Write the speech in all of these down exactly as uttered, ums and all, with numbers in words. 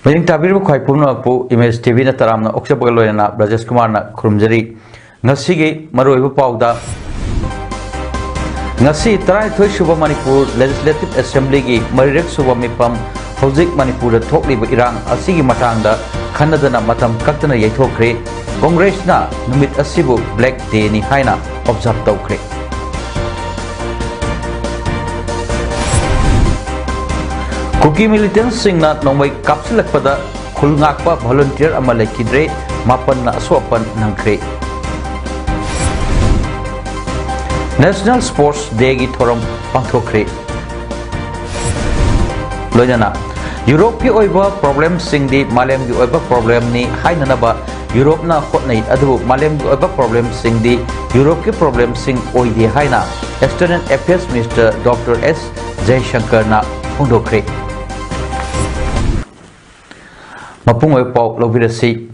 ꯃꯤꯠꯌꯦꯡ ꯇꯥꯕꯤꯔꯤꯕ ꯈ꯭ꯋꯥꯏ ꯄꯨꯝꯅꯃꯛꯄꯨ ꯏꯃꯦꯖ ꯇꯤꯚꯤꯅ ꯇꯔꯥꯝꯅ ꯑꯣꯛꯆꯕꯒ ꯂꯣꯏꯅꯅ ꯕ꯭ꯔꯖꯦꯁ ꯀꯨꯃꯥꯔꯅ ꯈꯨꯔꯨꯝꯖꯔꯤ꯫ ꯉꯁꯤꯒꯤ ꯃꯔꯨꯑꯣꯏꯕ ꯄꯥꯎꯗ, ꯉꯁꯤ ꯇꯔꯥꯅꯤꯊꯣꯏ ꯁꯨꯕ ꯃꯅꯤꯄꯨꯔ ꯂꯦꯖꯤꯁꯂꯦꯇꯤꯚ ꯑꯦꯁꯦꯝꯕ꯭ꯂꯤꯒꯤ ꯃꯔꯤꯔꯛ ꯁꯨꯕ ꯃꯤꯐꯝ, ꯍꯧꯖꯤꯛ ꯃꯅꯤꯄꯨꯔꯗ ꯊꯣꯛꯂꯤꯕ ꯏꯔꯥꯡ ꯑꯁꯤꯒꯤ ꯃꯇꯥꯡꯗ ꯈꯟꯅꯗꯅ ꯃꯇꯝ ꯀꯛꯇꯅ ꯌꯩꯊꯣꯛꯈ꯭ꯔꯦ꯫ ꯀꯣꯡꯒ꯭ꯔꯦꯁꯅ ꯅꯨꯃꯤꯠ ꯑꯁꯤꯕꯨ ꯕ꯭ꯂꯦꯛ ꯗꯦꯅꯤ ꯍꯥꯏꯅ ꯑꯣꯕꯖꯥꯔꯚ ꯇꯧꯈ꯭ꯔꯦ꯫ ꯀꯨꯀꯤ ꯃꯤꯂꯤꯇꯦꯟꯠꯁꯤꯡꯅ ꯅꯣꯡꯃꯩ ꯀꯥꯞꯁꯤꯜꯂꯛꯄꯗ ꯈꯨꯜ ꯉꯥꯛꯄ ꯚꯣꯂꯨꯟꯇꯤꯌꯔ ꯑꯃ ꯂꯩꯈꯤꯗ꯭ꯔꯦ, ꯃꯥꯄꯟꯅ ꯑꯁꯣꯛ ꯑꯄꯟ ꯅꯪꯈ꯭ꯔꯦ꯫ ꯅꯦꯁꯅꯦꯜ ꯁ꯭ꯄꯣꯔꯠꯁ ꯗꯦꯒꯤ ꯊꯧꯔꯝ ꯄꯥꯡꯊꯣꯛꯈ꯭ꯔꯦ꯫ ꯂꯣꯏꯅꯅ ꯌꯨꯔꯣꯞꯀꯤ ꯑꯣꯏꯕ ꯄ꯭ꯔꯣꯕ꯭ꯂꯦꯝꯁꯤꯡꯗꯤ ꯃꯥꯂꯦꯝꯒꯤ ꯑꯣꯏꯕ ꯄ꯭ꯔꯣꯕ꯭ꯂꯦꯝꯅꯤ ꯍꯥꯏꯅꯅꯕ ꯌꯨꯔꯣꯞꯅ ꯍꯣꯠꯅꯩ, ꯑꯗꯨꯕꯨ ꯃꯥꯂꯦꯝꯒꯤ ꯑꯣꯏꯕ ꯄ꯭ꯔꯣꯕ꯭ꯂꯦꯝꯁꯤꯡꯗꯤ ꯌꯨꯔꯣꯞꯀꯤ ꯄ꯭ꯔꯣꯕ꯭ꯂꯦꯝꯁꯤꯡ ꯑꯣꯏꯗꯦ ꯍꯥꯏꯅ ꯑꯦꯛꯁꯇꯔꯅꯦꯜ ꯑꯦꯐꯤꯌꯔꯁ ꯃꯤꯅꯤꯁꯇꯔ ꯗꯣꯛꯇꯔ ꯑꯦꯁ ꯖꯌꯁꯪꯀꯔꯅ ꯐꯣꯡꯗꯣꯛꯈ꯭ꯔꯦ꯫ ꯃꯄꯨꯡ ꯑꯣꯏꯕ ꯄꯥꯎ ꯂꯧꯕꯤꯔꯁꯤ꯫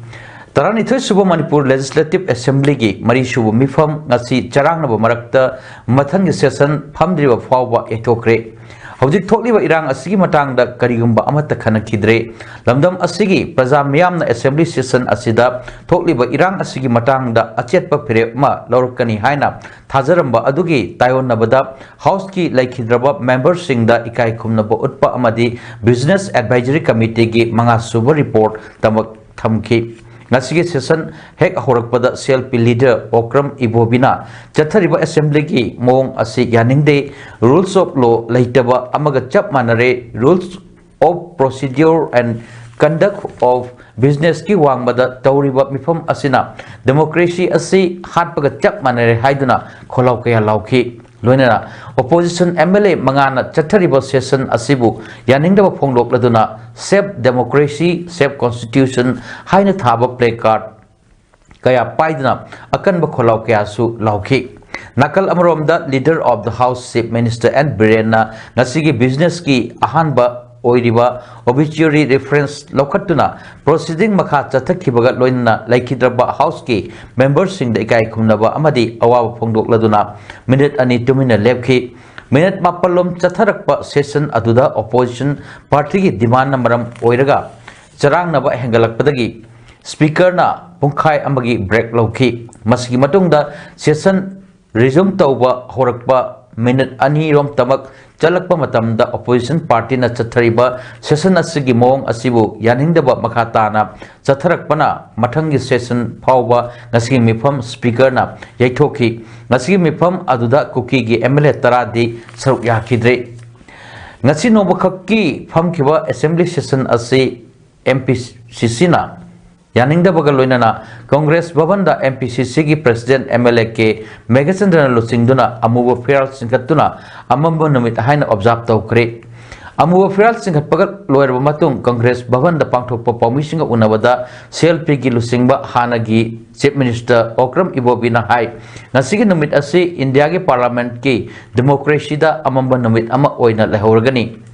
ꯇꯔꯥꯅꯤꯊꯣꯏ ꯁꯨꯕ ꯃꯅꯤꯄꯨꯔ ꯂꯦꯖꯤꯁꯂꯦꯇꯤꯚ ꯑꯦꯁꯦꯝꯕ꯭ꯂꯤꯒꯤ ꯃꯔꯤ ꯁꯨꯕ ꯃꯤꯐꯝ ꯉꯁꯤ ꯆꯔꯥꯡꯅꯕ ꯃꯔꯛꯇ ꯃꯊꯪꯒꯤ ꯁꯦꯁꯟ ꯐꯝꯗ꯭ꯔꯤꯕ ꯐꯥꯎꯕ ꯌꯩꯊꯣꯛꯈ꯭ꯔꯦ꯫ ꯍꯧꯖꯤꯛ ꯊꯣꯛꯂꯤꯕ ꯏꯔꯥꯡ ꯑꯁꯤꯒꯤ ꯃꯇꯥꯡꯗ ꯀꯔꯤꯒꯨꯝꯕ ꯑꯃꯠꯇ ꯈꯟꯅꯈꯤꯗ꯭ꯔꯦ꯫ ꯂꯝꯗꯝ ꯑꯁꯤꯒꯤ ꯄ꯭ꯔꯖꯥ ꯃꯤꯌꯥꯝꯅ ꯑꯦꯁꯦꯝꯕ꯭ꯂꯤ ꯁꯦꯁꯟ ꯑꯁꯤꯗ ꯊꯣꯛꯂꯤꯕ ꯏꯔꯥꯡ ꯑꯁꯤꯒꯤ ꯃꯇꯥꯡꯗ ꯑꯆꯦꯠꯄ ꯐꯤꯔꯦꯞ ꯑꯃ ꯂꯧꯔꯛꯀꯅꯤ ꯍꯥꯏꯅ ꯊꯥꯖꯔꯝꯕ ꯑꯗꯨꯒꯤ ꯇꯥꯏꯑꯣꯟꯅꯕꯗ ꯍꯥꯎꯁꯀꯤ ꯂꯩꯈꯤꯗ꯭ꯔꯕ ꯃꯦꯝꯕꯔꯁꯤꯡꯗ ꯏꯀꯥꯏ ꯈꯨꯝꯅꯕ ꯎꯠꯄ ꯑꯃꯗꯤ ꯕꯤꯖꯤꯅꯦꯁ ꯑꯦꯗꯚꯥꯏꯖꯔꯤ ꯀꯃꯤꯇꯤꯒꯤ ꯃꯉꯥ ꯁꯨꯕ ꯔꯤꯄꯣꯔꯠ ꯇꯃꯛ ꯊꯝꯈꯤ꯫ ꯉꯁꯤꯒꯤ ꯁꯦꯁꯟ ꯍꯦꯛ ꯍꯧꯔꯛꯄꯗ C L P leader Okram ꯏꯕꯣꯕꯤꯅ ꯆꯠꯊꯔꯤꯕ ꯑꯦꯁꯦꯝꯕ꯭ꯂꯤꯒꯤ ꯃꯑꯣꯡ ꯑꯁꯤ ꯌꯥꯅꯤꯡꯗꯦ, rules of law ꯂꯩꯇꯕ ꯑꯃꯒ ꯆꯞ ꯃꯥꯟꯅꯔꯦ, rules of procedure and conduct of businessꯀꯤ ꯋꯥꯡꯃꯗ ꯇꯧꯔꯤꯕ ꯃꯤꯐꯝ ꯑꯁꯤꯅ ꯗꯦꯃꯣꯀ꯭ꯔꯦꯁꯤ ꯑꯁꯤ ꯍꯥꯠꯄꯒ ꯆꯞ ꯃꯥꯟꯅꯔꯦ ꯍꯥꯏꯗꯨꯅ ꯈꯣꯜꯂꯥꯎ ꯀꯌꯥ ꯂꯥꯎꯈꯤ꯫ ꯂꯣꯏꯅꯅ ꯑꯣꯄꯣꯖꯤꯁꯟ ꯑꯦꯝ ꯑꯦꯜ ꯑꯦ ꯃꯉꯥꯅ ꯆꯠꯊꯔꯤꯕ ꯁꯦꯁꯟ ꯑꯁꯤꯕꯨ ꯌꯥꯅꯤꯡꯗꯕ ꯐꯣꯡꯗꯣꯛꯂꯗꯨꯅ "Save democracy, save constitution" ꯍꯥꯏꯅ ꯊꯥꯕ ꯄ꯭ꯂꯦ ꯀꯥꯔꯗ ꯀꯌꯥ ꯄꯥꯏꯗꯨꯅ ꯑꯀꯟꯕ ꯈꯣꯜꯂꯥꯎ ꯀꯌꯥꯁꯨ ꯂꯥꯎꯈꯤ꯫ ꯅꯥꯀꯜ ꯑꯃꯔꯣꯝꯗ Leader of the House, Chief Minister N ꯕꯤꯔꯦꯟꯅ ꯉꯁꯤꯒꯤ ꯕꯤꯖꯤꯅꯦꯁꯀꯤ ꯑꯍꯥꯟꯕ ꯑꯣꯏꯔꯤꯕ ꯑꯣꯕꯤꯆ꯭ꯌꯨꯔꯤ ꯔꯤꯐꯔꯦꯟꯁ ꯂꯧꯈꯠꯇꯨꯅ ꯄ꯭ꯔꯣꯁꯤꯗꯤꯡ ꯃꯈꯥ ꯆꯠꯊꯈꯤꯕꯒ ꯂꯣꯏꯅꯅ ꯂꯩꯈꯤꯗ꯭ꯔꯕ ꯍꯥꯎꯁꯀꯤ ꯃꯦꯝꯕꯔꯁꯤꯡꯗ ꯏꯀꯥꯏ ꯈꯨꯝꯅꯕ ꯑꯃꯗꯤ ꯑꯋꯥꯕ ꯐꯣꯡꯗꯣꯛꯂꯗꯨꯅ ꯃꯤꯅꯤꯠ ꯑꯅꯤ ꯇꯨꯃꯤꯟꯅ ꯂꯦꯞꯈꯤ꯫ ꯃꯤꯅꯤꯠ ꯃꯥꯄꯜ ꯂꯣꯝ ꯆꯠꯊꯔꯛꯄ ꯁꯦꯁꯟ ꯑꯗꯨꯗ ꯑꯣꯄꯣꯖꯤꯁꯟ ꯄꯥꯔꯇꯤꯒꯤ ꯗꯤꯃꯥꯟꯅ ꯃꯔꯝ ꯑꯣꯏꯔꯒ ꯆꯔꯥꯡꯅꯕ ꯍꯦꯟꯒꯠꯂꯛꯄꯗꯒꯤ Speakerꯅ ꯄꯨꯡꯈꯥꯏ ꯑꯃꯒꯤ break ꯂꯧꯈꯤ꯫ ꯃꯁꯤꯒꯤ ꯃꯇꯨꯡꯗ session resume ꯇꯧꯕ ꯍꯧꯔꯛꯄ minute ꯑꯅꯤꯔꯣꯝꯇꯃꯛ ꯆꯠꯂꯛꯄ ꯃꯇꯝꯗ opposition partyꯅ ꯆꯠꯊꯔꯤꯕ session ꯑꯁꯤꯒꯤ ꯃꯑꯣꯡ ꯑꯁꯤꯕꯨ ꯌꯥꯅꯤꯡꯗꯕ ꯃꯈꯥ ꯇꯥꯅ ꯆꯠꯊꯔꯛꯄꯅ ꯃꯊꯪꯒꯤ session ꯐꯥꯎꯕ ꯉꯁꯤꯒꯤ ꯃꯤꯐꯝ Speakerꯅ ꯌꯩꯊꯣꯛꯈꯤ꯫ ꯉꯁꯤꯒꯤ ꯃꯤꯐꯝ ꯑꯗꯨꯗ ꯀꯨꯀꯤꯒꯤ MLA ꯇꯔꯥꯗꯤ ꯁꯔꯨꯛ ꯌꯥꯈꯤꯗ꯭ꯔꯦ꯫ ꯉꯁꯤ ꯅꯣꯡꯃꯈꯛꯀꯤ ꯐꯝꯈꯤꯕ assembly session ꯑꯁꯤ MPCCꯅ ꯌꯥꯅꯤꯡꯗꯕꯒ ꯂꯣꯏꯅꯅ Congress ꯚꯕꯟꯗ MPCCꯒꯤ president MLA ꯀꯦ ꯃꯦꯘꯆꯟꯗ꯭ꯔꯅ ꯂꯨꯆꯤꯡꯗꯨꯅ ꯑꯃꯨꯕ ꯐꯤꯔꯥꯜ ꯆꯤꯡꯈꯠꯇꯨꯅ ꯑꯃꯝꯕ ꯅꯨꯃꯤꯠ ꯍꯥꯏꯅ observe ꯇꯧꯈ꯭ꯔꯦ꯫ ꯑꯃꯨꯕ ꯐꯤꯔꯥꯜ ꯆꯤꯡꯈꯠꯄꯒ ꯂꯣꯏꯔꯕ ꯃꯇꯨꯡ Congress ꯚꯕꯟꯗ ꯄꯥꯡꯊꯣꯛꯄ ꯄꯥꯎꯃꯤꯁꯤꯡꯒ ꯎꯅꯕꯗ CLPꯒꯤ ꯂꯨꯆꯤꯡꯕ ꯍꯥꯟꯅꯒꯤ Chief Minister ꯑꯣꯀ꯭ꯔꯝ ꯏꯕꯣꯕꯤꯅ ꯍꯥꯏ, ꯉꯁꯤꯒꯤ ꯅꯨꯃꯤꯠ ꯑꯁꯤ ꯏꯟꯗꯤꯌꯥꯒꯤ Parliamentꯀꯤ democracyꯗ ꯑꯃꯝꯕ ꯅꯨꯃꯤꯠ ꯑꯃ ꯑꯣꯏꯅ ꯂꯩꯍꯧꯔꯒꯅꯤ꯫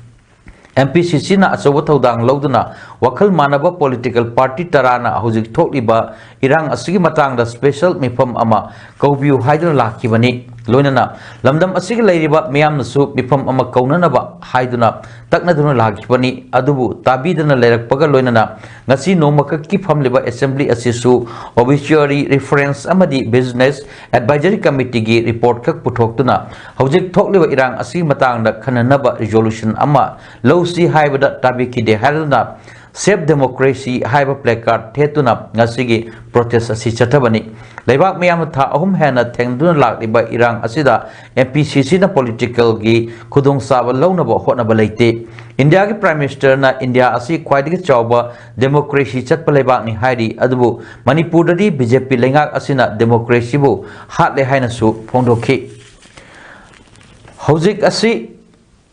MPCCꯅ ꯑꯆꯧꯕ ꯊꯧꯗꯥꯡ ꯂꯧꯗꯨꯅ ꯋꯥꯈꯜ ꯃꯥꯟꯅꯕ political party ꯇꯔꯥꯅ ꯍꯧꯖꯤꯛ ꯊꯣꯛꯂꯤꯕ ꯏꯔꯥꯡ ꯑꯁꯤꯒꯤ ꯃꯇꯥꯡꯗ special ꯃꯤꯐꯝ ꯑꯃ ꯀꯧꯕꯤꯌꯨ ꯍꯥꯏꯗꯨꯅ ꯂꯥꯛꯈꯤꯕꯅꯤ꯫ ꯂꯣꯏꯅꯅ ꯂꯝꯗꯝ ꯑꯁꯤꯒꯤ ꯂꯩꯔꯤꯕ ꯃꯤꯌꯥꯝꯅꯁꯨ ꯃꯤꯐꯝ ꯑꯃ ꯀꯧꯅꯅꯕ ꯍꯥꯏꯗꯨꯅ ꯇꯛꯅꯗꯨꯅ ꯂꯥꯛꯈꯤꯕꯅꯤ꯫ ꯑꯗꯨꯕꯨ ꯇꯥꯕꯤꯗꯅ ꯂꯩꯔꯛꯄꯒ ꯂꯣꯏꯅꯅ ꯉꯁꯤ ꯅꯣꯡꯃꯈꯛꯀꯤ ꯐꯝꯂꯤꯕ assembly ꯑꯁꯤꯁꯨ obituary, reference ꯑꯃꯗꯤ business advisory committeeꯒꯤ report ꯈꯛ ꯄꯨꯊꯣꯛꯇꯨꯅ ꯍꯧꯖꯤꯛ ꯊꯣꯛꯂꯤꯕ ꯏꯔꯥꯡ ꯑꯁꯤꯒꯤ ꯃꯇꯥꯡꯗ ꯈꯟꯅꯅꯕ resolution ꯑꯃ ꯂꯧꯁꯤ ꯍꯥꯏꯕꯗ ꯇꯥꯕꯤꯈꯤꯗꯦ ꯍꯥꯏꯗꯨꯅ Save Democracy ꯍꯥꯏꯕ placard ꯊꯦꯠꯇꯨꯅ ꯉꯁꯤꯒꯤ protest ꯑꯁꯤ ꯆꯠꯊꯕꯅꯤ꯫ ꯂꯩꯕꯥꯛ ꯃꯤꯌꯥꯝꯅ ꯊꯥ ꯑꯍꯨꯝ ꯍꯦꯟꯅ ꯊꯦꯡꯅꯗꯨꯅ ꯂꯥꯛꯂꯤꯕ ꯏꯔꯥꯡ ꯑꯁꯤꯗ MPCCꯅ politicalꯒꯤ ꯈꯨꯗꯣꯡꯆꯥꯕ ꯂꯧꯅꯕ ꯍꯣꯠꯅꯕ ꯂꯩꯇꯦ꯫ ꯏꯟꯗꯤꯌꯥꯒꯤ Prime Ministerꯅ ꯏꯟꯗꯤꯌꯥ ꯑꯁꯤ ꯈ꯭ꯋꯥꯏꯗꯒꯤ ꯆꯥꯎꯕ democracy ꯆꯠꯄ ꯂꯩꯕꯥꯛꯅꯤ ꯍꯥꯏꯔꯤ, ꯑꯗꯨꯕꯨ ꯃꯅꯤꯄꯨꯔꯗꯗꯤ BJP ꯂꯩꯉꯥꯛ ꯑꯁꯤꯅ democracyꯕꯨ ꯍꯥꯠꯂꯦ ꯍꯥꯏꯅꯁꯨ ꯐꯣꯡꯗꯣꯛꯈꯤ꯫ ꯍꯧꯖꯤꯛ ꯑꯁꯤ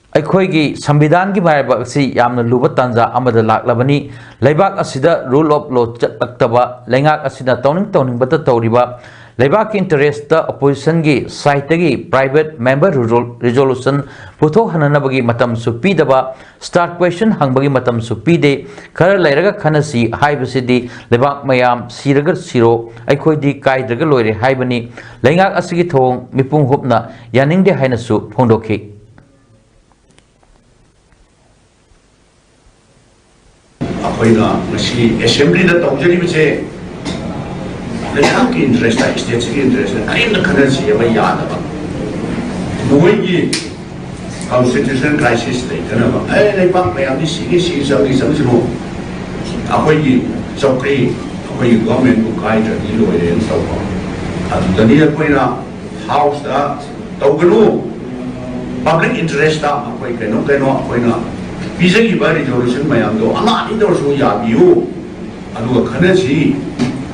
ꯑꯩꯈꯣꯏꯒꯤ ꯁꯪꯕꯤꯙꯥꯟꯒꯤ ꯃꯥꯏꯕ ꯑꯁꯤ ꯌꯥꯝꯅ ꯂꯨꯕ ꯇꯥꯟꯖꯥ ꯑꯃꯗ ꯂꯥꯛꯂꯕꯅꯤ꯫ ꯂꯩꯕꯥꯛ ꯑꯁꯤꯗ rule of law ꯆꯠꯂꯛꯇꯕ, ꯂꯩꯉꯥꯛ ꯑꯁꯤꯅ ꯇꯧꯅꯤꯡ ꯇꯧꯅꯤꯡꯕꯇ ꯇꯧꯔꯤꯕ, ꯂꯩꯕꯥꯛꯀꯤ interestꯇ oppositionꯒꯤ sideꯇꯒꯤ private member resol-, resolution ꯄꯨꯊꯣꯛꯍꯟꯅꯅꯕꯒꯤ ꯃꯇꯝꯁꯨ ꯄꯤꯗꯕ, start question ꯍꯪꯕꯒꯤ ꯃꯇꯝꯁꯨ ꯄꯤꯗꯦ꯫ ꯈꯔ ꯂꯩꯔꯒ ꯈꯟꯅꯁꯤ ꯍꯥꯏꯕꯁꯤꯗꯤ ꯂꯩꯕꯥꯛ ꯃꯌꯥꯝ ꯁꯤꯔꯒ ꯁꯤꯔꯣ, ꯑꯩꯈꯣꯏꯗꯤ ꯀꯥꯏꯗ꯭ꯔꯒ ꯂꯣꯏꯔꯦ ꯍꯥꯏꯕꯅꯤ꯫ ꯂꯩꯉꯥꯛ ꯑꯁꯤꯒꯤ ꯊꯧꯑꯣꯡ ꯃꯤꯄꯨꯝ ꯍꯨꯞꯅ ꯌꯥꯅꯤꯡꯗꯦ ꯍꯥꯏꯅꯁꯨ ꯐꯣꯡꯗꯣꯛꯈꯤ꯫ ꯑꯩꯈꯣꯏꯅ ꯉꯁꯤ ꯑꯦꯁꯦꯝꯕ꯭ꯂꯤꯗ ꯇꯧꯖꯔꯤꯕꯁꯦ ꯂꯩꯕꯥꯛꯀꯤ ꯏꯟꯇꯔꯦꯁꯇ, ꯁ꯭ꯇꯦꯠꯁꯤꯒꯤ ꯏꯟꯇꯔꯦꯁꯇ ꯀꯔꯤꯝꯇ ꯈꯟꯅꯁꯤ ꯍꯥꯏꯕ ꯌꯥꯗꯕ, ꯃꯈꯣꯏꯒꯤ ꯀꯟꯁꯇꯤꯇ꯭ꯌꯨꯁꯅꯦꯜ ꯀ꯭ꯔꯥꯏꯁꯤꯁ ꯂꯩꯇꯅꯕ, ꯑꯦ, ꯂꯩꯕꯥꯛ ꯃꯌꯥꯝꯗꯤ ꯁꯤꯒꯤ ꯁꯤꯒꯤ ꯆꯪꯗꯤ ꯆꯪꯁꯤꯅꯨ, ꯑꯩꯈꯣꯏꯒꯤ ꯆꯧꯀ꯭ꯔꯤ, ꯑꯩꯈꯣꯏꯒꯤ ꯒꯣꯔꯃꯦꯟꯕꯨ ꯀꯥꯏꯗ꯭ꯔꯗꯤ ꯂꯣꯏꯔꯦꯅ ꯇꯧꯕ, ꯑꯗꯨꯗꯅꯤ ꯑꯩꯈꯣꯏꯅ ꯍꯥꯎꯁꯇ ꯇꯧꯒꯅꯨ, ꯄꯕ꯭ꯂꯤꯛ ꯏꯟꯇꯔꯦꯁꯇ ꯑꯩꯈꯣꯏ ꯀꯩꯅꯣ ꯀꯩꯅꯣ ꯑꯩꯈꯣꯏꯅ ꯄꯤꯖꯈꯤꯕ ꯔꯤꯖꯣꯂꯨꯁꯟ ꯃꯌꯥꯝꯗꯣ ꯑꯃ ꯑꯅꯤꯗ ꯑꯣꯏꯔꯁꯨ ꯌꯥꯕꯤꯌꯨ, ꯑꯗꯨꯒ ꯈꯟꯅꯁꯤ꯫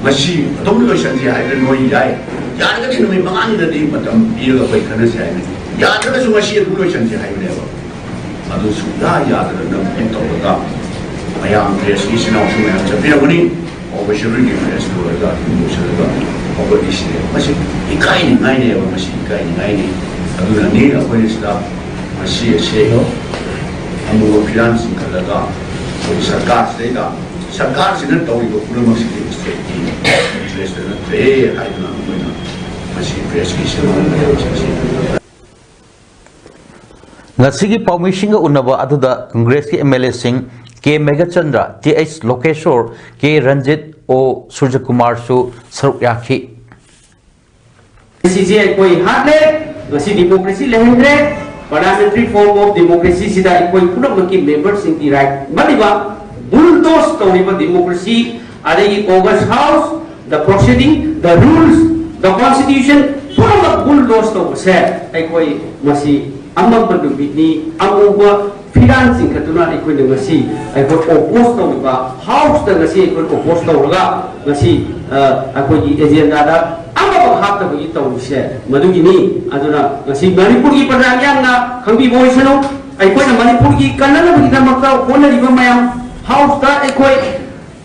ꯃꯁꯤ ꯑꯗꯨꯝ ꯂꯣꯏꯁꯟꯁꯤ ꯍꯥꯏꯕ ꯅꯣꯏ ꯌꯥꯏ, ꯌꯥꯔꯒꯗꯤ ꯅꯨꯃꯤꯠ ꯃꯉꯥꯅꯤꯗꯗꯤ ꯃꯇꯝ ꯄꯤꯔꯒ ꯑꯩꯈꯣꯏ ꯈꯟꯅꯁꯤ ꯍꯥꯏꯕꯅꯤ꯫ ꯌꯥꯗ꯭ꯔꯒꯁꯨ ꯉꯁꯤ ꯑꯗꯨꯝ ꯂꯣꯏꯁꯟꯁꯤ ꯍꯥꯏꯕꯅꯦꯕ꯫ ꯑꯗꯨ ꯁꯨꯡꯌꯥ ꯌꯥꯗꯅ ꯅꯝꯐꯨ ꯇꯧꯔꯒ ꯃꯌꯥꯝ ꯄ꯭ꯔꯦꯁꯀꯤ ꯏꯆꯤꯟ ꯏꯅꯥꯎꯁꯨ ꯃꯌꯥꯝ ꯆꯠꯄꯤꯔꯝꯒꯅꯤ꯫ ꯑꯣꯄꯣꯖꯤꯁꯟꯒꯤ ꯄ꯭ꯔꯦꯁ ꯂꯣꯏꯔꯒ ꯑꯗꯨꯝ ꯂꯣꯏꯁꯤꯜꯂꯒ ꯑꯩꯈꯣꯏꯒꯤ ꯁꯤꯗ ꯃꯁꯤ ꯏꯀꯥꯏꯅꯤꯡꯉꯥꯏꯅꯦꯕ, ꯃꯁꯤ ꯏꯀꯥꯏꯅꯤꯡꯉꯥꯏꯅꯤ꯫ ꯑꯗꯨꯅꯅꯤ ꯑꯩꯈꯣꯏꯅ ꯁꯤꯗ ꯉꯁꯤ ꯑꯁꯦ ꯑꯃꯨꯕ ꯐꯤꯔꯥꯟ ꯆꯤꯡꯈꯠꯂꯒ ꯑꯩꯈꯣꯏ ꯁꯔꯀꯥꯔꯁꯤꯗꯩꯗ, ꯁꯔꯀꯥꯔꯁꯤꯅ ꯇꯧꯔꯤꯕ ꯄꯨꯝꯅꯃꯛꯁꯤꯗꯤ ꯁ꯭ꯇꯦꯠꯀꯤ ꯏꯟꯇꯔꯦꯁꯇ ꯅꯠꯇ꯭ꯔꯦ ꯍꯥꯏꯗꯨꯅ ꯑꯩꯈꯣꯏꯅ ꯃꯁꯤ ꯄ꯭ꯔꯦꯁꯀꯤ ꯁꯦꯝꯕ ꯃꯌꯥꯝꯁꯤꯡꯁꯤ ꯉꯁꯤꯒꯤ ꯄꯥꯎꯃꯤꯁꯤꯡꯒ ꯎꯅꯕ ꯑꯗꯨꯗ ꯀꯪꯒ꯭ꯔꯦꯁꯀꯤ ꯑꯦꯝ ꯑꯦꯜ ꯑꯦꯁꯤꯡ ꯀꯦ ꯃꯦꯘꯆꯟꯗ꯭ꯔ, ꯇꯤ ꯑꯩꯆ ꯂꯣꯀꯦꯁꯣꯔ, ꯀꯦ ꯔꯟꯖꯤꯠ, ꯑꯣ ꯁꯨꯔꯖꯀꯨꯃꯥꯔꯁꯨ ꯁꯔꯨꯛ ꯌꯥꯈꯤ꯫ ꯁꯤꯁꯦ ꯑꯩꯈꯣꯏ ꯍꯥꯠꯂꯦ, ꯉꯁꯤ democracy ꯂꯩꯍꯟꯗ꯭ꯔꯦ꯫ Parliamentary form of democracy ꯁꯤꯗ ꯑꯩꯈꯣꯏ ꯄꯨꯝꯅꯃꯛꯀꯤ ꯃꯦꯝꯕꯔꯁꯤꯡꯒꯤ ꯔꯥꯏꯠ ꯃꯠꯂꯤꯕ ꯕꯨꯜꯗꯣꯁ ꯇꯧꯔꯤꯕ ꯗꯤꯃꯣꯀ꯭ꯔꯦꯁꯤ, ꯑꯗꯒꯤ August House, the proceeding, the rules, the constitution ꯄꯨꯝꯅꯃꯛ ꯕꯨꯜꯗꯣꯁ ꯇꯧꯕꯁꯦ ꯑꯩꯈꯣꯏ ꯃꯁꯤ ꯑꯃꯝꯕ ꯅꯨꯃꯤꯠꯅꯤ, ꯑꯃꯨꯕ ꯐꯤꯔꯥꯟ ꯆꯤꯡꯈꯠꯇꯨꯅ ꯑꯩꯈꯣꯏꯅ ꯉꯁꯤ ꯑꯩꯈꯣꯏ ꯑꯣꯄꯣꯁ ꯇꯧꯔꯤꯕ ꯍꯥꯎꯁꯇ ꯉꯁꯤ ꯑꯩꯈꯣꯏ ꯑꯣꯄꯣꯁ ꯇꯧꯔꯒ ꯉꯁꯤ ꯑꯩꯈꯣꯏꯒꯤ ꯑꯦꯖꯦꯟꯗꯥꯗ ꯑꯃꯐꯥꯎ ꯍꯥꯞꯇꯕꯒꯤ ꯇꯧꯔꯤꯁꯦ ꯃꯗꯨꯒꯤꯅꯤ꯫ ꯑꯗꯨꯅ ꯉꯁꯤ ꯃꯅꯤꯄꯨꯔꯒꯤ ꯄ꯭ꯔꯖꯥ ꯃꯤꯌꯥꯝꯅ ꯈꯪꯕꯤꯕ ꯑꯣꯏꯁꯅꯨ, ꯑꯩꯈꯣꯏꯅ ꯃꯅꯤꯄꯨꯔꯒꯤ ꯀꯟꯅꯅꯕꯒꯤꯗꯃꯛꯇ ꯍꯣꯠꯅꯔꯤꯕ ꯃꯌꯥꯝ ꯍꯥꯎꯁꯇ ꯑꯩꯈꯣꯏ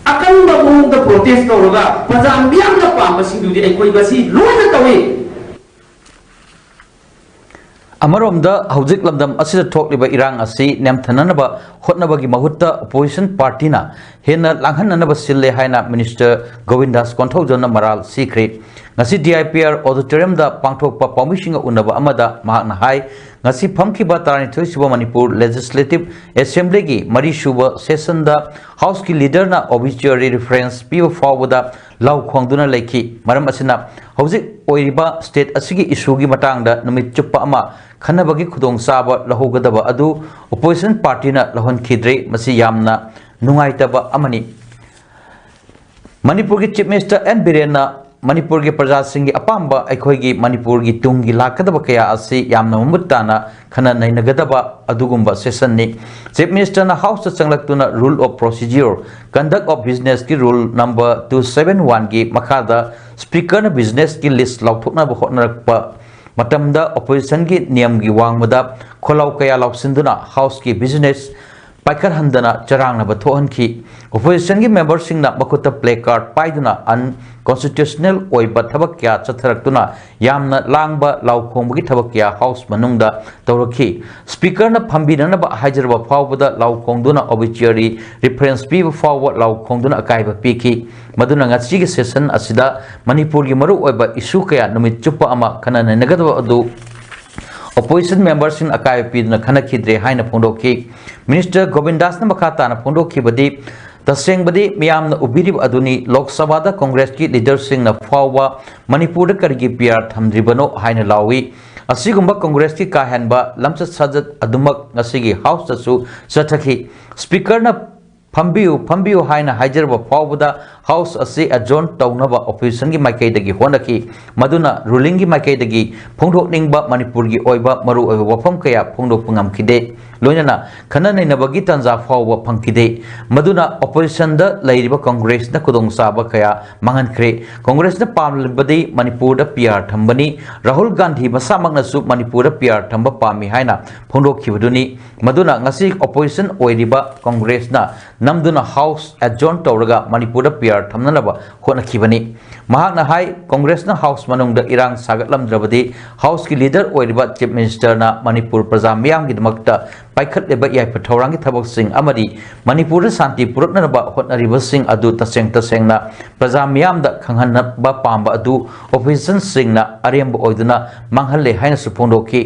ꯑꯀꯟꯕ ꯃꯑꯣꯡꯗ ꯄ꯭ꯔꯣꯇꯦꯁ ꯇꯧꯔꯒ ꯄ꯭ꯔꯖꯥ ꯃꯤꯌꯥꯝꯅ ꯄꯥꯝꯕꯁꯤꯡꯗꯨꯗꯤ ꯑꯩꯈꯣꯏ ꯉꯁꯤ ꯂꯣꯏꯅ ꯇꯧꯏ꯫ ꯑꯃꯔꯣꯝꯗ, ꯍꯧꯖꯤꯛ ꯂꯝꯗꯝ ꯑꯁꯤꯗ ꯊꯣꯛꯂꯤꯕ ꯏꯔꯥꯡ ꯑꯁꯤ ꯅꯦꯝꯊꯅꯅꯕ ꯍꯣꯠꯅꯕꯒꯤ ꯃꯍꯨꯠꯇ opposition partyꯅ ꯍꯦꯟꯅ ꯂꯥꯡꯍꯟꯅꯅꯕ ꯁꯤꯜꯂꯦ ꯍꯥꯏꯅ Minister ꯒꯣꯕꯤꯟꯗꯥꯁ ꯀꯣꯟꯊꯧꯖꯝꯅ ꯃꯔꯥꯜ ꯁꯤꯈ꯭ꯔꯦ꯫ ꯉꯁꯤ D I P R auditoriumꯗ ꯄꯥꯡꯊꯣꯛꯄ ꯄꯥꯎꯃꯤꯁꯤꯡꯒ ꯎꯅꯕ ꯑꯃꯗ ꯃꯍꯥꯛꯅ ꯍꯥꯏ, ꯉꯁꯤ ꯐꯝꯈꯤꯕ ꯇꯔꯥꯅꯤꯊꯣꯏ ꯁꯨꯕ ꯃꯅꯤꯄꯨꯔ Legislative Assemblyꯒꯤ ꯃꯔꯤꯁꯨꯕ sessionꯗ Houseꯀꯤ leaderꯅ obituary reference ꯄꯤꯕ ꯐꯥꯎꯕꯗ ꯂꯥꯎ ꯈꯣꯡꯗꯨꯅ ꯂꯩꯈꯤ꯫ ꯃꯔꯝ ꯑꯁꯤꯅ, ꯍꯧꯖꯤꯛ ꯑꯣꯏꯔꯤꯕ state ꯑꯁꯤꯒꯤ issueꯒꯤ ꯃꯇꯥꯡꯗ ꯅꯨꯃꯤꯠ ꯆꯨꯞꯄ ꯑꯃ ꯈꯟꯅꯕꯒꯤ ꯈꯨꯗꯣꯡꯆꯥꯕ ꯂꯧꯍꯧꯒꯗꯕ ꯑꯗꯨ opposition partyꯅ ꯂꯧꯍꯟꯈꯤꯗ꯭ꯔꯦ꯫ ꯃꯁꯤ ꯌꯥꯝꯅ ꯅꯨꯡꯉꯥꯏꯇꯕ ꯑꯃꯅꯤ꯫ ꯃꯅꯤꯄꯨꯔꯒꯤ Chief Minister N ꯕꯤꯔꯦꯟꯅ ꯃꯅꯤꯄꯨꯔꯒꯤ ꯄ꯭ꯔꯖꯥꯁꯤꯡꯒꯤ ꯑꯄꯥꯝꯕ, ꯑꯩꯈꯣꯏꯒꯤ ꯃꯅꯤꯄꯨꯔꯒꯤ ꯇꯨꯡꯒꯤ ꯂꯥꯛꯀꯗꯕ ꯀꯌꯥ ꯑꯁꯤ ꯌꯥꯝꯅ ꯃꯃꯨꯠ ꯇꯥꯅ ꯈꯟꯅ ꯅꯩꯅꯒꯗꯕ ꯑꯗꯨꯒꯨꯝꯕ sessionꯅꯤ꯫ Chief Ministerꯅ Houseꯇ ꯆꯪꯂꯛꯇꯨꯅ Rule of Procedure, Conduct of Businessꯀꯤ rule number two seven oneꯒꯤ ꯃꯈꯥꯗ Speakerꯅ businessꯀꯤ list ꯂꯥꯎꯊꯣꯛꯅꯕ ꯍꯣꯠꯅꯔꯛꯄ ꯃꯇꯝꯗ oppositionꯒꯤ ꯅꯤꯌꯝꯒꯤ ꯋꯥꯡꯃꯗ ꯈꯣꯜꯂꯥꯎ ꯀꯌꯥ ꯂꯥꯎꯁꯤꯟꯗꯨꯅ Houseꯀꯤ business ꯄꯥꯏꯈꯠꯍꯟꯗꯅ ꯆꯔꯥꯡꯅꯕ ꯊꯣꯛꯍꯟꯈꯤ꯫ Oppositionꯒꯤ memberꯁꯤꯡꯅ ꯃꯈꯨꯠꯇ placard ꯄꯥꯏꯗꯨꯅ unconstitutional ꯑꯣꯏꯕ ꯊꯕꯛ ꯀꯌꯥ ꯆꯠꯊꯔꯛꯇꯨꯅ ꯌꯥꯝꯅ ꯂꯥꯡꯕ, ꯂꯥꯎ ꯈꯣꯡꯕꯒꯤ ꯊꯕꯛ ꯀꯌꯥ House ꯃꯅꯨꯡꯗ ꯇꯧꯔꯛꯈꯤ꯫ Speakerꯅ ꯐꯝꯕꯤꯅꯅꯕ ꯍꯥꯏꯖꯔꯕ ꯐꯥꯎꯕꯗ ꯂꯥꯎ ꯈꯣꯡꯗꯨꯅ obituary reference ꯄꯤꯕ ꯐꯥꯎꯕ ꯂꯥꯎ ꯈꯣꯡꯗꯨꯅ ꯑꯀꯥꯏꯕ ꯄꯤꯈꯤ꯫ ꯃꯗꯨꯅ ꯉꯁꯤꯒꯤ session ꯑꯁꯤꯗ ꯃꯅꯤꯄꯨꯔꯒꯤ ꯃꯔꯨꯑꯣꯏꯕ issue ꯀꯌꯥ ꯅꯨꯃꯤꯠ ꯆꯨꯞꯄ ꯑꯃ ꯈꯟꯅ ꯅꯩꯅꯒꯗꯕ ꯑꯗꯨ opposition memberꯁꯤꯡꯅ ꯑꯀꯥꯏꯕ ꯄꯤꯗꯨꯅ ꯈꯟꯅꯈꯤꯗ꯭ꯔꯦ ꯍꯥꯏꯅ ꯐꯣꯡꯗꯣꯛꯈꯤ꯫ Minister ꯒꯣꯕꯤꯟꯗꯥꯁꯅ ꯃꯈꯥ ꯇꯥꯅ ꯐꯣꯡꯗꯣꯛꯈꯤꯕꯗꯤ, ꯇꯁꯦꯡꯕꯗꯤ ꯃꯤꯌꯥꯝꯅ ꯎꯕꯤꯔꯤꯕ ꯑꯗꯨꯅꯤ, ꯂꯣꯛ ꯁꯚꯥꯗ Congressꯀꯤ leaderꯁꯤꯡꯅ ꯐꯥꯎꯕ ꯃꯅꯤꯄꯨꯔꯗ ꯀꯔꯤꯒꯤ PR ꯊꯝꯗ꯭ꯔꯤꯕꯅꯣ ꯍꯥꯏꯅ ꯂꯥꯎꯏ꯫ ꯑꯁꯤꯒꯨꯝꯕ Congressꯀꯤ ꯀꯥ ꯍꯦꯟꯕ ꯂꯝꯆꯠ ꯁꯥꯖꯠ ꯑꯗꯨꯃꯛ ꯉꯁꯤꯒꯤ Houseꯇꯁꯨ ꯆꯠꯊꯈꯤ꯫ Speakerꯅ "ꯐꯝꯕꯤꯌꯨ, ꯐꯝꯕꯤꯌꯨ" ꯍꯥꯏꯅ ꯍꯥꯏꯖꯔꯕ ꯐꯥꯎꯕꯗ House ꯑꯁꯤ adjourn ꯇꯧꯅꯕ oppositionꯒꯤ ꯃꯥꯏꯀꯩꯗꯒꯤ ꯍꯣꯠꯅꯈꯤ꯫ ꯃꯗꯨꯅ rulingꯒꯤ ꯃꯥꯏꯀꯩꯗꯒꯤ ꯐꯣꯡꯗꯣꯛꯅꯤꯡꯕ ꯃꯅꯤꯄꯨꯔꯒꯤ ꯑꯣꯏꯕ ꯃꯔꯨꯑꯣꯏꯕ ꯋꯥꯐꯝ ꯀꯌꯥ ꯐꯣꯡꯗꯣꯛꯄ ꯉꯝꯈꯤꯗꯦ꯫ ꯂꯣꯏꯅꯅ ꯈꯟꯅ ꯅꯩꯅꯕꯒꯤ ꯇꯥꯟꯖꯥ ꯐꯥꯎꯕ ꯐꯪꯈꯤꯗꯦ꯫ ꯃꯗꯨꯅ oppositionꯗ ꯂꯩꯔꯤꯕ ꯀꯪꯒ꯭ꯔꯦꯁꯅ ꯈꯨꯗꯣꯡꯆꯥꯕ ꯀꯌꯥ ꯃꯥꯡꯍꯟꯈ꯭ꯔꯦ꯫ ꯀꯪꯒ꯭ꯔꯦꯁꯅ ꯄꯥꯝꯂꯤꯕꯗꯤ ꯃꯅꯤꯄꯨꯔꯗ PR ꯊꯝꯕꯅꯤ꯫ ꯔꯥꯍꯨꯜ ꯒꯥꯟꯙꯤ ꯃꯁꯥꯃꯛꯅꯁꯨ ꯃꯅꯤꯄꯨꯔꯗ PR ꯊꯝꯕ ꯄꯥꯝꯃꯤ ꯍꯥꯏꯅ ꯐꯣꯡꯗꯣꯛꯈꯤꯕꯗꯨꯅꯤ꯫ ꯃꯗꯨꯅ ꯉꯁꯤ opposition ꯑꯣꯏꯔꯤꯕ ꯀꯪꯒ꯭ꯔꯦꯁꯅ ꯅꯝꯗꯨꯅ House adjourn ꯇꯧꯔꯒ ꯃꯅꯤꯄꯨꯔꯗ PR ꯊꯝꯅꯅꯕ ꯍꯣꯠꯅꯈꯤꯕꯅꯤ꯫ ꯃꯍꯥꯛꯅ ꯍꯥꯏ, ꯀꯪꯒ꯭ꯔꯦꯁꯅ House ꯃꯅꯨꯡꯗ ꯏꯔꯥꯡ ꯁꯥꯒꯠꯂꯝꯗ꯭ꯔꯕꯗꯤ Houseꯀꯤ leader ꯑꯣꯏꯔꯤꯕ Chief Ministerꯅ ꯃꯅꯤꯄꯨꯔ ꯄ꯭ꯔꯖꯥ ꯃꯤꯌꯥꯝꯒꯤꯗꯃꯛꯇ ꯄꯥꯏꯈꯠꯂꯤꯕ ꯌꯥꯏꯐ ꯊꯧꯔꯥꯡꯒꯤ ꯊꯕꯛꯁꯤꯡ ꯑꯃꯗꯤ ꯃꯅꯤꯄꯨꯔꯗ ꯁꯥꯟꯇꯤ ꯄꯨꯔꯛꯅꯅꯕ ꯍꯣꯠꯅꯔꯤꯕꯁꯤꯡ ꯑꯗꯨ ꯇꯁꯦꯡ ꯇꯁꯦꯡꯅ ꯄ꯭ꯔꯖꯥ ꯃꯤꯌꯥꯝꯗ ꯈꯪꯍꯟꯅꯕ ꯄꯥꯝꯕ ꯑꯗꯨ oppositionꯁꯤꯡꯅ ꯑꯔꯦꯝꯕ ꯑꯣꯏꯗꯨꯅ ꯃꯥꯡꯍꯜꯂꯦ ꯍꯥꯏꯅꯁꯨ ꯐꯣꯡꯗꯣꯛꯈꯤ꯫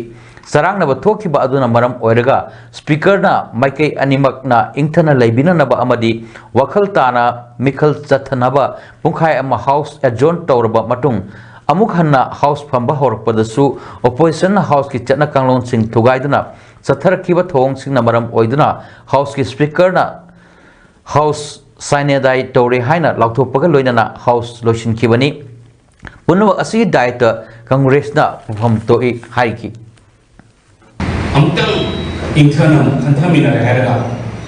ꯆꯔꯥꯡꯅꯕ ꯊꯣꯛꯈꯤꯕ ꯑꯗꯨꯅ ꯃꯔꯝ ꯑꯣꯏꯔꯒ Speakerꯅ ꯃꯥꯏꯀꯩ ꯑꯅꯤꯃꯛꯅ ꯏꯪꯊꯅ ꯂꯩꯕꯤꯅꯅꯕ ꯑꯃꯗꯤ ꯋꯥꯈꯜ ꯇꯥꯅ ꯃꯤꯈꯜ ꯆꯠꯊꯅꯕ ꯄꯨꯡꯈꯥꯏ ꯑꯃ House adjourn ꯇꯧꯔꯕ ꯃꯇꯨꯡ ꯑꯃꯨꯛ ꯍꯟꯅ House ꯐꯝꯕ ꯍꯧꯔꯛꯄꯗꯁꯨ oppositionꯅ Houseꯀꯤ ꯆꯠꯅ ꯀꯥꯡꯂꯣꯟꯁꯤꯡ ꯊꯨꯒꯥꯏꯗꯨꯅ ꯆꯠꯊꯔꯛꯈꯤꯕ ꯊꯧꯑꯣꯡꯁꯤꯡꯅ ꯃꯔꯝ ꯑꯣꯏꯗꯨꯅ Houseꯀꯤ Speakerꯅ House ꯁꯥꯏꯅꯦꯗꯥꯏ ꯇꯧꯔꯦ ꯍꯥꯏꯅ ꯂꯥꯎꯊꯣꯛꯄꯒ ꯂꯣꯏꯅꯅ House ꯂꯣꯏꯁꯤꯟꯈꯤꯕꯅꯤ꯫ ꯄꯨꯝꯅꯃꯛ ꯑꯁꯤꯒꯤ ꯗꯥꯏꯇ ꯀꯪꯒ꯭ꯔꯦꯁꯅ ꯄꯨꯐꯝ ꯊꯣꯛꯏ ꯍꯥꯏꯈꯤ꯫ ꯑꯃꯨꯛꯇꯪ ꯏꯪꯊꯅ ꯑꯃꯨꯛ ꯈꯟꯊꯃꯤꯟꯅꯔꯦ ꯍꯥꯏꯔꯒ,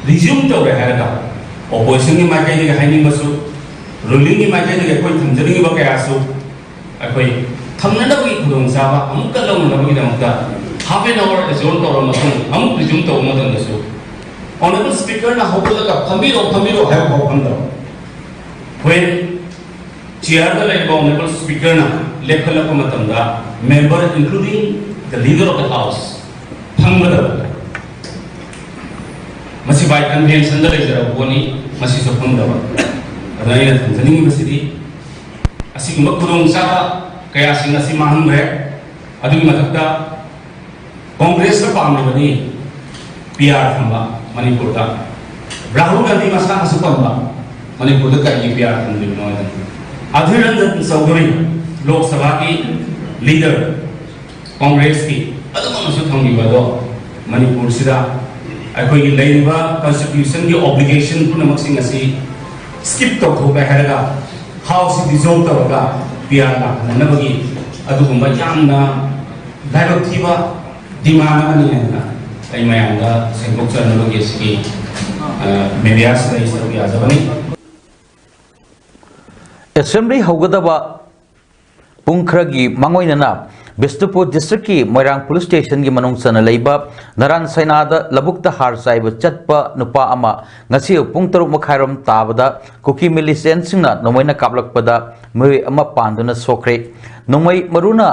resume ꯇꯧꯔꯦ ꯍꯥꯏꯔꯒ, oppositionꯒꯤ ꯃꯥꯏꯀꯩꯗꯒꯤ ꯍꯥꯏꯅꯤꯡꯕꯁꯨ, rulingꯒꯤ ꯃꯥꯏꯀꯩꯗꯒꯤ ꯑꯩꯈꯣꯏ ꯊꯝꯖꯅꯤꯡꯉꯤꯕ ꯀꯌꯥꯁꯨ ꯑꯩꯈꯣꯏ ꯊꯝꯅꯅꯕꯒꯤ ꯈꯨꯗꯣꯡꯆꯥꯕ ꯑꯃꯨꯛꯀ ꯂꯧꯅꯅꯕꯒꯤꯗꯃꯛꯇ half an hour adjourn ꯇꯧꯔꯕ ꯃꯇꯨꯡ ꯑꯃꯨꯛ resume ꯇꯧꯕ ꯃꯇꯝꯗꯁꯨ Honourable Speakerꯅ ꯍꯧꯒꯠꯂꯒ "ꯐꯝꯕꯤꯔꯣ, ꯐꯝꯕꯤꯔꯣ" ꯍꯥꯏꯕ ꯐꯥꯎ ꯐꯝꯗꯕ꯫ When chairꯗ ꯂꯩꯔꯤꯕ Honourable Speakerꯅ ꯂꯦꯞꯈꯠꯂꯛꯄ ꯃꯇꯝꯗ member including the leader of the House ꯐꯝꯒꯗꯕ꯫ ꯃꯁꯤ by conventionꯗ ꯂꯩꯖꯔꯕ ꯄꯣꯠꯅꯤ, ꯃꯁꯤꯁꯨ ꯐꯝꯗꯕ꯫ ꯑꯗꯨꯅ ꯑꯩꯅ ꯊꯝꯖꯅꯤꯡꯉꯤꯕꯁꯤꯗꯤ ꯑꯁꯤꯒꯨꯝꯕ ꯈꯨꯗꯣꯡꯆꯥꯕ ꯀꯌꯥꯁꯤꯡ ꯑꯁꯤ ꯃꯥꯡꯍꯟꯈ꯭ꯔꯦ꯫ ꯑꯗꯨꯒꯤ ꯃꯊꯛꯇ ꯀꯪꯒ꯭ꯔꯦꯁꯅ ꯄꯥꯝꯂꯤꯕꯗꯤ PR ꯊꯝꯕ ꯃꯅꯤꯄꯨꯔꯗ꯫ ꯔꯥꯍꯨꯜ ꯒꯥꯟꯙꯤ ꯃꯁꯥꯅꯁꯨ ꯄꯟꯕ, ꯃꯅꯤꯄꯨꯔꯗ ꯀꯔꯤꯒꯤ PR ꯊꯝꯗ꯭ꯔꯤꯕꯅꯣ ꯍꯥꯏꯗꯅ꯫ ꯑꯙꯤꯔ ꯔꯟꯖꯟ ꯆꯧꯙꯨꯔꯤ, ꯂꯣꯛ ꯁꯚꯥꯒꯤ leader, ꯀꯪꯒ꯭ꯔꯦꯁꯀꯤ, ꯑꯗꯨꯃꯛꯅꯁꯨ ꯊꯝꯈꯤꯕ ꯑꯗꯣ, ꯃꯅꯤꯄꯨꯔꯁꯤꯗ ꯑꯩꯈꯣꯏꯒꯤ ꯂꯩꯔꯤꯕ constitutionꯒꯤ obligation ꯄꯨꯝꯅꯃꯛꯁꯤꯡ ꯑꯁꯤ skip ꯇꯧꯊꯣꯛꯂꯦ ꯍꯥꯏꯔꯒ, Houseꯁꯤ dissolve ꯇꯧꯔꯒ PR ꯂꯥꯛꯍꯟꯅꯕꯒꯤ ꯑꯗꯨꯒꯨꯝꯕ ꯌꯥꯝꯅ ꯂꯥꯏꯕꯛ ꯊꯤꯕ demand ꯑꯃꯅꯤ ꯍꯥꯏꯅ ꯑꯩ ꯃꯌꯥꯝꯗ ꯁꯦꯡꯗꯣꯛꯆꯅꯕꯒꯤ ꯑꯁꯤꯒꯤ ꯃꯦꯗꯤꯌꯥꯁꯤꯗ ꯑꯩ ꯁꯔꯨꯛ ꯌꯥꯖꯕꯅꯤ꯫ ꯑꯦꯁꯦꯝꯕ꯭ꯂꯤ ꯍꯧꯒꯗꯕ ꯄꯨꯡ ꯈꯔꯒꯤ ꯃꯥꯡꯑꯣꯏꯅꯅ ꯕꯤꯁꯅꯨꯄꯨꯔ ꯗꯤꯁꯇ꯭ꯔꯤꯛꯀꯤ ꯃꯣꯏꯔꯥꯡ ꯄꯨꯂꯤꯁ ꯁ꯭ꯇꯦꯁꯟꯒꯤ ꯃꯅꯨꯡ ꯆꯟꯅ ꯂꯩꯕ ꯅꯔꯥꯟ ꯁꯩꯅꯥꯗ ꯂꯧꯕꯨꯛꯇ ꯍꯥꯔ ꯆꯥꯏꯕ ꯆꯠꯄ ꯅꯨꯄꯥ ꯑꯃ ꯉꯁꯤ ꯑꯌꯨꯛ ꯄꯨꯡ ꯇꯔꯨꯛ ꯃꯈꯥꯏꯔꯣꯝ ꯇꯥꯕꯗ ꯀꯨꯀꯤ ꯃꯤꯂꯤꯁꯤꯌꯟꯁꯤꯡꯅ ꯅꯣꯡꯃꯩꯅ ꯀꯥꯞꯂꯛꯄꯗ ꯃꯤꯑꯣꯏ ꯑꯃ ꯄꯥꯟꯗꯨꯅ ꯁꯣꯛꯈ꯭ꯔꯦ꯫ ꯅꯣꯡꯃꯩ ꯃꯔꯨꯅ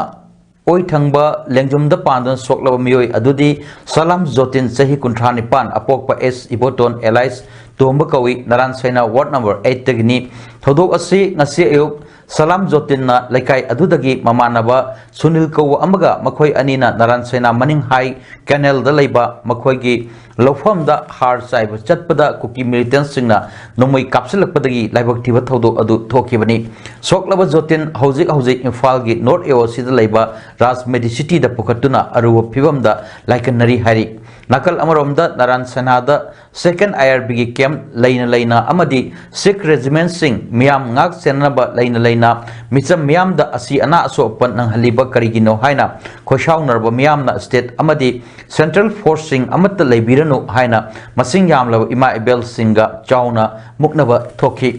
ꯑꯣꯏ ꯊꯪꯕ ꯂꯦꯡꯖꯨꯝꯗ ꯄꯥꯟꯗꯨꯅ ꯁꯣꯛꯂꯕ ꯃꯤꯑꯣꯏ ꯑꯗꯨꯗꯤ ꯁꯂꯥꯝ ꯖꯣꯇꯤꯟ, ꯆꯍꯤ ꯀꯨꯟꯊ꯭ꯔꯥ ꯅꯤꯄꯥꯟ, ꯑꯄꯣꯛꯄ ꯑꯦꯁ ꯏꯕꯣꯇꯣꯟ ꯑꯦꯂꯥꯏꯁ ꯇꯣꯝꯕ ꯀꯧꯏ, ꯅꯔꯥꯟ ꯁꯩꯅꯥ ꯋꯥꯔꯗ ꯅꯝꯕꯔ ꯑꯩꯠꯇꯒꯤꯅꯤ꯫ ꯊꯧꯗꯣꯛ ꯑꯁꯤ ꯉꯁꯤ ꯑꯌꯨꯛ ꯁꯂꯥꯝ ꯖꯣꯇꯤꯟꯅ ꯂꯩꯀꯥꯏ ꯑꯗꯨꯗꯒꯤ ꯃꯃꯥꯟꯅꯕ ꯁꯨꯅꯤꯜ ꯀꯧꯕ ꯑꯃꯒ ꯃꯈꯣꯏ ꯑꯅꯤꯅ ꯅꯔꯥꯟ ꯁꯩꯅꯥ ꯃꯅꯤꯡ ꯍꯥꯏ ꯀꯦꯅꯦꯜꯗ ꯂꯩꯕ ꯃꯈꯣꯏꯒꯤ ꯂꯧꯐꯝꯗ ꯍꯥꯔ ꯆꯥꯏꯕ ꯆꯠꯄꯗ ꯀꯨꯀꯤ ꯃꯤꯂꯤꯇꯦꯟꯁꯤꯡꯅ ꯅꯣꯡꯃꯩ ꯀꯥꯞꯁꯤꯜꯂꯛꯄꯗꯒꯤ ꯂꯥꯏꯕꯛ ꯊꯤꯕ ꯊꯧꯗꯣꯛ ꯑꯗꯨ ꯊꯣꯛꯈꯤꯕꯅꯤ꯫ ꯁꯣꯛꯂꯕ ꯖꯣꯇꯤꯟ ꯍꯧꯖꯤꯛ ꯍꯧꯖꯤꯛ ꯏꯝꯐꯥꯜꯒꯤ ꯅꯣꯔꯠ ꯑꯦ ꯑꯣ ꯁꯤꯗ ꯂꯩꯕ ꯔꯥꯖ ꯃꯦꯗꯤꯁꯤꯇꯤꯗ ꯄꯨꯈꯠꯇꯨꯅ ꯑꯔꯨꯕ ꯐꯤꯕꯝꯗ ꯂꯥꯏꯀꯠꯅꯔꯤ ꯍꯥꯏꯔꯤ꯫ ꯅꯥꯀꯜ ꯑꯃꯔꯣꯝꯗ ꯅꯔꯥꯟ ꯁꯦꯅꯥꯗ ꯁꯦꯀꯦꯟ ꯑꯥꯏ ꯑꯥꯔ ꯕꯤꯒꯤ ꯀꯦꯝꯞ ꯂꯩꯅ ꯂꯩꯅ ꯑꯃꯗꯤ ꯁꯤꯈ ꯔꯦꯖꯤꯃꯦꯟꯠꯁꯤꯡ ꯃꯤꯌꯥꯝ ꯉꯥꯛ ꯁꯦꯟꯅꯅꯕ ꯂꯩꯅ ꯂꯩꯅ ꯃꯤꯆꯝ ꯃꯤꯌꯥꯝꯗ ꯑꯁꯤ ꯑꯅꯥ ꯑꯁꯣꯛ ꯑꯄꯟ ꯅꯪꯍꯜꯂꯤꯕ ꯀꯔꯤꯒꯤꯅꯣ ꯍꯥꯏꯅ ꯈꯣꯏꯁꯥꯎꯅꯔꯕ ꯃꯤꯌꯥꯝꯅ ꯁ꯭ꯇꯦꯠ ꯑꯃꯗꯤ ꯁꯦꯟꯇ꯭ꯔꯦꯜ ꯐꯣꯔꯁꯁꯤꯡ ꯑꯃꯠꯇ ꯂꯩꯕꯤꯔꯅꯨ ꯍꯥꯏꯅ ꯃꯁꯤꯡ ꯌꯥꯝꯂꯕ ꯏꯃꯥ ꯏꯕꯦꯜꯁꯤꯡꯒ ꯆꯥꯎꯅ ꯃꯨꯛꯅꯕ ꯊꯣꯛꯈꯤ꯫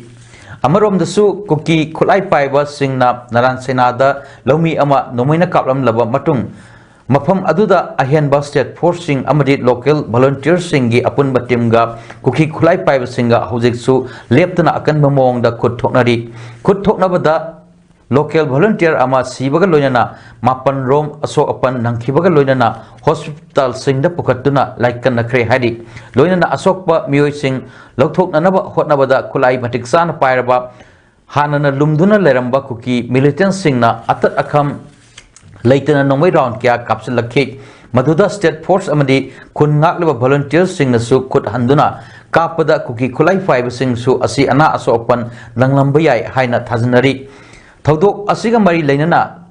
ꯑꯃꯔꯣꯝꯗꯁꯨ ꯀꯨꯀꯤ ꯈꯨꯠꯂꯥꯏ ꯄꯥꯏꯕꯁꯤꯡꯅ ꯅꯔꯥꯟ ꯁꯦꯅꯥꯗ ꯂꯧꯃꯤ ꯑꯃ ꯅꯣꯡꯃꯩꯅ ꯀꯥꯞꯂꯝꯂꯕ ꯃꯇꯨꯡ, ꯃꯐꯝ ꯑꯗꯨꯗ ꯑꯍꯦꯟꯕ ꯁ꯭ꯇꯦꯠ ꯐꯣꯔꯁꯁꯤꯡ ꯑꯃꯗꯤ ꯂꯣꯀꯦꯜ ꯚꯣꯂꯨꯟꯇꯤꯌꯔꯁꯤꯡꯒꯤ ꯑꯄꯨꯟꯕ ꯇꯤꯝꯒ ꯀꯨꯀꯤ ꯈꯨꯠꯂꯥꯏ ꯄꯥꯏꯕꯁꯤꯡꯒ ꯍꯧꯖꯤꯛꯁꯨ ꯂꯦꯞꯇꯅ ꯑꯀꯟꯕ ꯃꯑꯣꯡꯗ ꯈꯨꯠ ꯊꯣꯛꯅꯔꯤ꯫ ꯈꯨꯠ ꯊꯣꯛꯅꯕꯗ ꯂꯣꯀꯦꯜ ꯚꯣꯂꯨꯟꯇꯤꯌꯔ ꯑꯃ ꯁꯤꯕꯒ ꯂꯣꯏꯅꯅ ꯃꯥꯄꯟ ꯔꯣꯝ ꯑꯁꯣꯛ ꯑꯄꯟ ꯅꯪꯈꯤꯕꯒ ꯂꯣꯏꯅꯅ ꯍꯣꯁꯄꯤꯇꯥꯜꯁꯤꯡꯗ ꯄꯨꯈꯠꯇꯨꯅ ꯂꯥꯏꯀꯠꯅꯈ꯭ꯔꯦ ꯍꯥꯏꯔꯤ꯫ ꯂꯣꯏꯅꯅ ꯑꯁꯣꯛꯄ ꯃꯤꯑꯣꯏꯁꯤꯡ ꯂꯧꯊꯣꯛꯅꯅꯕ ꯍꯣꯠꯅꯕꯗ ꯈꯨꯠꯂꯥꯏ ꯃꯇꯤꯛ ꯆꯥꯅ ꯄꯥꯏꯔꯕ ꯍꯥꯟꯅꯅ ꯂꯨꯝꯗꯨꯅ ꯂꯩꯔꯝꯕ ꯀꯨꯀꯤ ꯃꯤꯂꯤꯇꯦꯟꯠꯁꯤꯡꯅ ꯑꯇꯠ ꯑꯈꯝ ꯂꯩꯇꯅ ꯅꯣꯡꯃꯩ ꯔꯥꯎꯟ ꯀꯌꯥ ꯀꯥꯞꯁꯤꯜꯂꯛꯈꯤ꯫ ꯃꯗꯨꯗ ꯁ꯭ꯇꯦꯠ ꯐꯣꯔꯁ ꯑꯃꯗꯤ ꯈꯨꯟ ꯉꯥꯛꯂꯤꯕ ꯚꯣꯂꯨꯟꯇꯤꯌꯔꯁꯤꯡꯅꯁꯨ ꯈꯨꯠ ꯍꯟꯗꯨꯅ ꯀꯥꯞꯄꯗ ꯀꯨꯀꯤ ꯈꯨꯠꯂꯥꯏ ꯄꯥꯏꯕꯁꯤꯡꯁꯨ ꯑꯁꯤ ꯑꯅꯥ ꯑꯁꯣꯛ ꯑꯄꯟ ꯅꯪꯂꯝꯕ ꯌꯥꯏ ꯍꯥꯏꯅ ꯊꯥꯖꯅꯔꯤ꯫ ꯊꯧꯗꯣꯛ ꯑꯁꯤꯒ ꯃꯔꯤ ꯂꯩꯅꯅ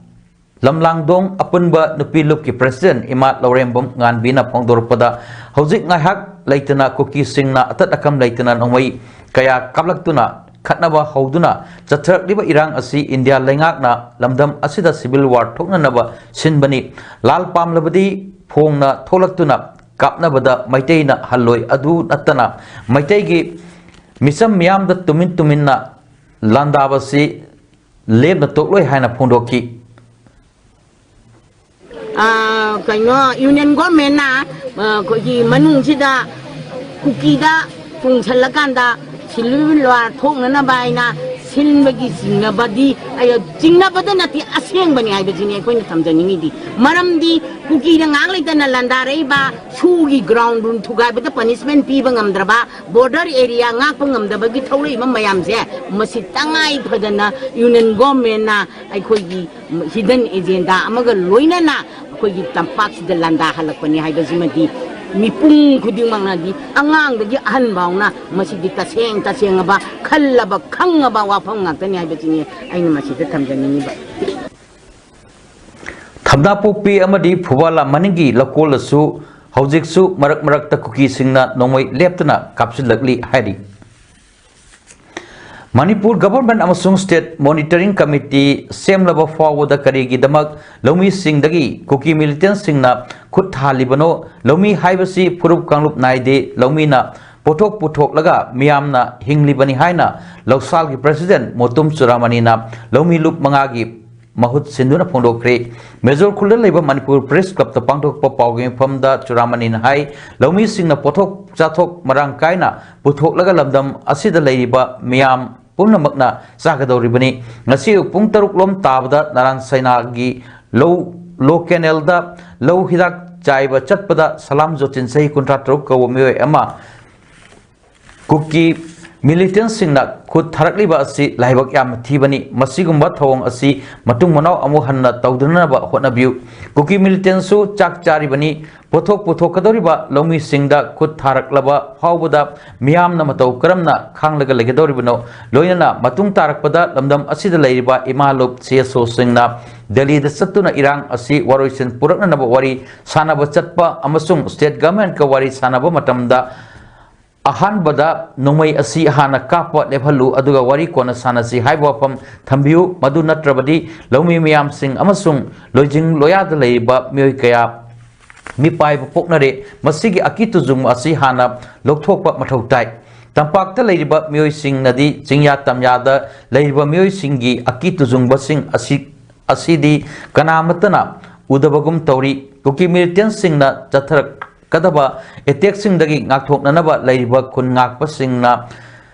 ꯂꯝꯂꯥꯡꯗꯣꯡ ꯑꯄꯨꯟꯕ ꯅꯨꯄꯤ ꯂꯨꯞꯀꯤ ꯄ꯭ꯔꯦꯁꯤꯗꯦꯟꯠ ꯏꯃꯥ ꯂꯧꯔꯦꯝꯕꯝ ꯉꯥꯟꯕꯤꯅ ꯐꯣꯡꯗꯣꯔꯛꯄꯗ, ꯍꯧꯖꯤꯛ ꯉꯥꯏꯍꯥꯛ ꯂꯩꯇꯅ ꯀꯨꯀꯤꯁꯤꯡꯅ ꯑꯇꯠ ꯑꯀꯝ ꯂꯩꯇꯅ ꯅꯣꯡꯃꯩ ꯀꯌꯥ ꯀꯥꯞꯂꯛꯇꯨꯅ ꯈꯠꯅꯕ ꯍꯧꯗꯨꯅ ꯆꯠꯊꯔꯛꯂꯤꯕ ꯏꯔꯥꯡ ꯑꯁꯤ ꯏꯟꯗꯤꯌꯥ ꯂꯩꯉꯥꯛꯅ ꯂꯝꯗꯝ ꯑꯁꯤꯗ ꯁꯤꯚꯤꯜ ꯋꯥꯔ ꯊꯣꯛꯅꯅꯕ ꯁꯤꯟꯕꯅꯤ꯫ ꯂꯥꯜ ꯄꯥꯝꯂꯕꯗꯤ ꯐꯣꯡꯅ ꯊꯣꯛꯂꯛꯇꯨꯅ ꯀꯥꯞꯅꯕꯗ ꯃꯩꯇꯩꯅ ꯍꯜꯂꯣꯏ꯫ ꯑꯗꯨ ꯅꯠꯇꯅ ꯃꯩꯇꯩꯒꯤ ꯃꯤꯆꯝ ꯃꯤꯌꯥꯝꯗ ꯇꯨꯃꯤꯟ ꯇꯨꯃꯤꯟꯅ ꯂꯥꯟꯗꯥꯕꯁꯤ ꯂꯦꯞꯅ ꯇꯣꯛꯂꯣꯏ ꯍꯥꯏꯅ ꯐꯣꯡꯗꯣꯛꯈꯤ꯫ ꯑꯥ, ꯀꯩꯅꯣ, ꯌꯨꯅꯤꯌꯟ ꯒꯣꯔꯃꯦꯟꯅ, ꯑꯥ, ꯑꯩꯈꯣꯏꯒꯤ ꯃꯅꯨꯡꯁꯤꯗ ꯀꯨꯀꯤꯗ ꯆꯣꯡꯁꯤꯜꯂꯀꯥꯟꯗ ꯁꯤꯜꯂꯨ ꯂꯣ ꯊꯣꯛꯅꯅꯕ ꯍꯥꯏꯅ ꯁꯤꯟꯕꯒꯤ ꯆꯤꯡꯅꯕꯗꯤ, ꯑꯩ, ꯆꯤꯡꯅꯕꯗ ꯅꯠꯇꯦ, ꯑꯁꯦꯡꯕꯅꯤ ꯍꯥꯏꯕꯁꯤꯅꯤ ꯑꯩꯈꯣꯏꯅ ꯊꯝꯖꯅꯤꯡꯉꯤꯗꯤ꯫ ꯃꯔꯝꯗꯤ ꯀꯨꯀꯤꯅ ꯉꯥꯏꯍꯥꯛ ꯂꯩꯇꯅ ꯂꯥꯟꯗꯥꯔꯛꯏꯕ ꯁꯨꯒꯤ ꯒ꯭ꯔꯥꯎꯟ ꯔꯨꯜ ꯊꯨꯒꯥꯏꯕꯗ ꯄꯅꯤꯁꯃꯦꯟ ꯄꯤꯕ ꯉꯝꯗ꯭ꯔꯕ, ꯕꯣꯔꯗꯔ ꯑꯦꯔꯤꯌꯥ ꯉꯥꯛꯄ ꯉꯝꯗꯕꯒꯤ ꯊꯣꯛꯂꯛꯏꯕ ꯃꯌꯥꯝꯁꯦ, ꯃꯁꯤ ꯇꯉꯥꯏ ꯐꯗꯅ ꯌꯨꯅꯤꯌꯟ ꯒꯣꯔꯃꯦꯟꯅ ꯑꯩꯈꯣꯏꯒꯤ ꯍꯤꯗꯟ ꯑꯦꯖꯦꯟꯗꯥ ꯑꯃꯒ ꯂꯣꯏꯅꯅ ꯑꯩꯈꯣꯏꯒꯤ ꯇꯝꯄꯥꯛꯁꯤꯗ ꯂꯥꯟꯗꯥꯍꯜꯂꯛꯄꯅꯤ ꯍꯥꯏꯕꯁꯤꯃꯗꯤ ꯃꯤꯄꯨꯝ ꯈꯨꯗꯤꯡꯃꯛꯅꯗꯤ, ꯑꯉꯥꯡꯗꯒꯤ ꯑꯍꯟ ꯐꯥꯎꯅ ꯃꯁꯤꯗꯤ ꯇꯁꯦꯡ ꯇꯁꯦꯡꯉꯕ, ꯈꯜꯂꯕ ꯈꯪꯉꯕ ꯋꯥꯐꯝ ꯉꯥꯛꯇꯅꯤ ꯍꯥꯏꯕꯁꯤꯅꯤ ꯑꯩꯅ ꯃꯁꯤꯗ ꯊꯝꯖꯅꯤꯡꯉꯤꯕ꯫ ꯊꯝꯅꯥꯄꯣꯛꯄꯤ ꯑꯃꯗꯤ ꯐꯨꯕꯥꯂꯥ ꯃꯅꯤꯡꯒꯤ ꯂꯧꯀꯣꯜꯗꯁꯨ ꯍꯧꯖꯤꯛꯁꯨ ꯃꯔꯛ ꯃꯔꯛꯇ ꯀꯨꯀꯤꯁꯤꯡꯅ ꯅꯣꯡꯃꯩ ꯂꯦꯞꯇꯅ ꯀꯥꯞꯁꯤꯜꯂꯛꯂꯤ ꯍꯥꯏꯔꯤ꯫ ꯃꯅꯤꯄꯨꯔ ꯒꯚꯔꯟꯃꯦꯟꯠ ꯑꯃꯁꯨꯡ ꯁ꯭ꯇꯦꯠ ꯃꯣꯅꯤꯇꯔꯤꯡ ꯀꯃꯤꯇꯤ ꯁꯦꯝꯂꯕ ꯐꯥꯎꯕꯗ ꯀꯔꯤꯒꯤꯗꯃꯛ ꯂꯧꯃꯤꯁꯤꯡꯗꯒꯤ ꯀꯨꯀꯤ ꯃꯤꯂꯤꯇꯦꯟꯠꯁꯤꯡꯅ ꯈꯨꯠ ꯊꯥꯜꯂꯤꯕꯅꯣ? ꯂꯧꯃꯤ ꯍꯥꯏꯕꯁꯤ ꯐꯨꯔꯨꯞ ꯀꯥꯡꯂꯨꯞ ꯅꯥꯏꯗꯦ꯫ ꯂꯧꯃꯤꯅ ꯄꯣꯠꯊꯣꯛ ꯄꯨꯊꯣꯛꯂꯒ ꯃꯤꯌꯥꯝꯅ ꯍꯤꯡꯂꯤꯕꯅꯤ ꯍꯥꯏꯅ ꯂꯧꯁꯥꯜꯒꯤ ꯄ꯭ꯔꯦꯁꯤꯗꯦꯟꯠ ꯃꯣꯇꯨꯝ ꯆꯨꯔꯥꯃꯅꯤꯅ ꯂꯧꯃꯤ ꯂꯨꯞ ꯃꯉꯥꯒꯤ ꯃꯍꯨꯠ ꯁꯤꯟꯗꯨꯅ ꯐꯣꯡꯗꯣꯛꯈ꯭ꯔꯦ꯫ ꯃꯦꯖꯣꯔ ꯈꯨꯜꯗ ꯂꯩꯕ ꯃꯅꯤꯄꯨꯔ ꯄ꯭ꯔꯦꯁ ꯀ꯭ꯂꯕꯇ ꯄꯥꯡꯊꯣꯛꯄ ꯄꯥꯎꯒꯤ ꯃꯤꯐꯝꯗ ꯆꯨꯔꯥꯃꯅꯤꯅ ꯍꯥꯏ, ꯂꯧꯃꯤꯁꯤꯡꯅ ꯄꯣꯠꯊꯣꯛ ꯆꯥꯊꯣꯛ ꯃꯔꯥꯡ ꯀꯥꯏꯅ ꯄꯨꯊꯣꯛꯂꯒ ꯂꯝꯗꯝ ꯑꯁꯤꯗ ꯂꯩꯔꯤꯕ ꯃꯤꯌꯥꯝ ꯄꯨꯝꯅꯃꯛꯅ ꯆꯥꯒꯗꯧꯔꯤꯕꯅꯤ꯫ ꯉꯁꯤ ꯑꯌꯨꯛ ꯄꯨꯡ ꯇꯔꯨꯛ ꯂꯣꯝ ꯇꯥꯕꯗ ꯅꯥꯔꯥꯟ ꯁꯩꯅꯥꯒꯤ ꯂꯧ, ꯂꯣ ꯀꯦꯅꯦꯜꯗ ꯂꯧ ꯍꯤꯗꯥꯛ ꯆꯥꯏꯕ ꯆꯠꯄꯗ ꯁꯂꯥꯝ ꯖꯣꯇꯤꯟ, ꯆꯍꯤ ꯀꯨꯟꯊ꯭ꯔꯥ ꯇꯔꯨꯛ ꯀꯧꯕ ꯃꯤꯑꯣꯏ ꯑꯃ ꯀꯨꯀꯤ ꯃꯤꯂꯤꯇꯦꯟꯠꯁꯤꯡꯅ ꯈꯨꯠ ꯊꯥꯔꯛꯂꯤꯕ ꯑꯁꯤ ꯂꯥꯏꯕꯛ ꯌꯥꯝꯅ ꯊꯤꯕꯅꯤ꯫ ꯃꯁꯤꯒꯨꯝꯕ ꯊꯧꯑꯣꯡ ꯑꯁꯤ ꯃꯇꯨꯡ ꯃꯅꯥꯎ ꯑꯃꯨꯛ ꯍꯟꯅ ꯇꯧꯗꯅꯕ ꯍꯣꯠꯅꯕꯤꯌꯨ꯫ ꯀꯨꯀꯤ ꯃꯤꯂꯤꯇꯦꯟꯠꯁꯨ ꯆꯥꯛ ꯆꯥꯔꯤꯕꯅꯤ꯫ ꯄꯣꯠꯊꯣꯛ ꯄꯨꯊꯣꯛꯀꯗꯧꯔꯤꯕ ꯂꯧꯃꯤꯁꯤꯡꯗ ꯈꯨꯠ ꯊꯥꯔꯛꯂꯕ ꯐꯥꯎꯕꯗ ꯃꯤꯌꯥꯝꯅ ꯃꯇꯧ ꯀꯔꯝꯅ ꯈꯥꯡꯂꯒ ꯂꯩꯒꯗꯧꯔꯤꯕꯅꯣ? ꯂꯣꯏꯅꯅ ꯃꯇꯨꯡ ꯇꯥꯔꯛꯄꯗ ꯂꯝꯗꯝ ꯑꯁꯤꯗ ꯂꯩꯔꯤꯕ ꯏꯃꯥ ꯂꯨꯞ, ꯁꯤ ꯑꯦꯁ ꯑꯣꯁꯤꯡꯅ ꯗꯦꯜꯂꯤꯗ ꯆꯠꯇꯨꯅ ꯏꯔꯥꯡ ꯑꯁꯤ ꯋꯥꯔꯣꯏꯁꯤꯟ ꯄꯨꯔꯛꯅꯅꯕ ꯋꯥꯔꯤ ꯁꯥꯅꯕ ꯆꯠꯄ ꯑꯃꯁꯨꯡ ꯁ꯭ꯇꯦꯠ ꯒꯚꯔꯟꯃꯦꯟꯠꯀ ꯋꯥꯔꯤ ꯁꯥꯅꯕ ꯃꯇꯝꯗ ꯑꯍꯥꯟꯕꯗ ꯅꯣꯡꯃꯩ ꯑꯁꯤ ꯍꯥꯟꯅ ꯀꯥꯞꯄ ꯂꯦꯞꯍꯜꯂꯨ, ꯑꯗꯨꯒ ꯋꯥꯔꯤ ꯀꯣꯟꯅ ꯁꯥꯟꯅꯁꯤ ꯍꯥꯏꯕ ꯋꯥꯐꯝ ꯊꯝꯕꯤꯌꯨ꯫ ꯃꯗꯨ ꯅꯠꯇ꯭ꯔꯕꯗꯤ ꯂꯧꯃꯤ ꯃꯤꯌꯥꯝꯁꯤꯡ ꯑꯃꯁꯨꯡ ꯂꯣꯏꯖꯤꯡ ꯂꯣꯌꯥꯗ ꯂꯩꯔꯤꯕ ꯃꯤꯑꯣꯏ ꯀꯌꯥ ꯃꯤꯄꯥꯏꯕ ꯄꯣꯛꯅꯔꯦ꯫ ꯃꯁꯤꯒꯤ ꯑꯀꯤ ꯇꯨꯖꯨꯡ ꯑꯁꯤ ꯍꯥꯟꯅ ꯂꯧꯊꯣꯛꯄ ꯃꯊꯧ ꯇꯥꯏ꯫ ꯇꯝꯄꯥꯛꯇ ꯂꯩꯔꯤꯕ ꯃꯤꯑꯣꯏꯁꯤꯡꯅꯗꯤ ꯆꯤꯡꯌꯥ ꯇꯝꯌꯥꯗ ꯂꯩꯔꯤꯕ ꯃꯤꯑꯣꯏꯁꯤꯡꯒꯤ ꯑꯀꯤ ꯇꯨꯖꯨꯡꯕꯁꯤꯡ ꯑꯁꯤ, ꯑꯁꯤꯗꯤ ꯀꯅꯥꯃꯠꯇꯅ ꯎꯗꯕꯒꯨꯝ ꯇꯧꯔꯤ꯫ ꯀꯨꯀꯤ ꯃꯤꯂꯤꯇꯦꯟꯁꯤꯡꯅ ꯆꯠꯊꯔꯛꯀꯗꯕ ꯑꯦꯇꯦꯛꯁꯤꯡꯗꯒꯤ ꯉꯥꯛꯊꯣꯛꯅꯅꯕ ꯂꯩꯔꯤꯕ ꯈꯨꯟ ꯉꯥꯛꯄꯁꯤꯡꯅ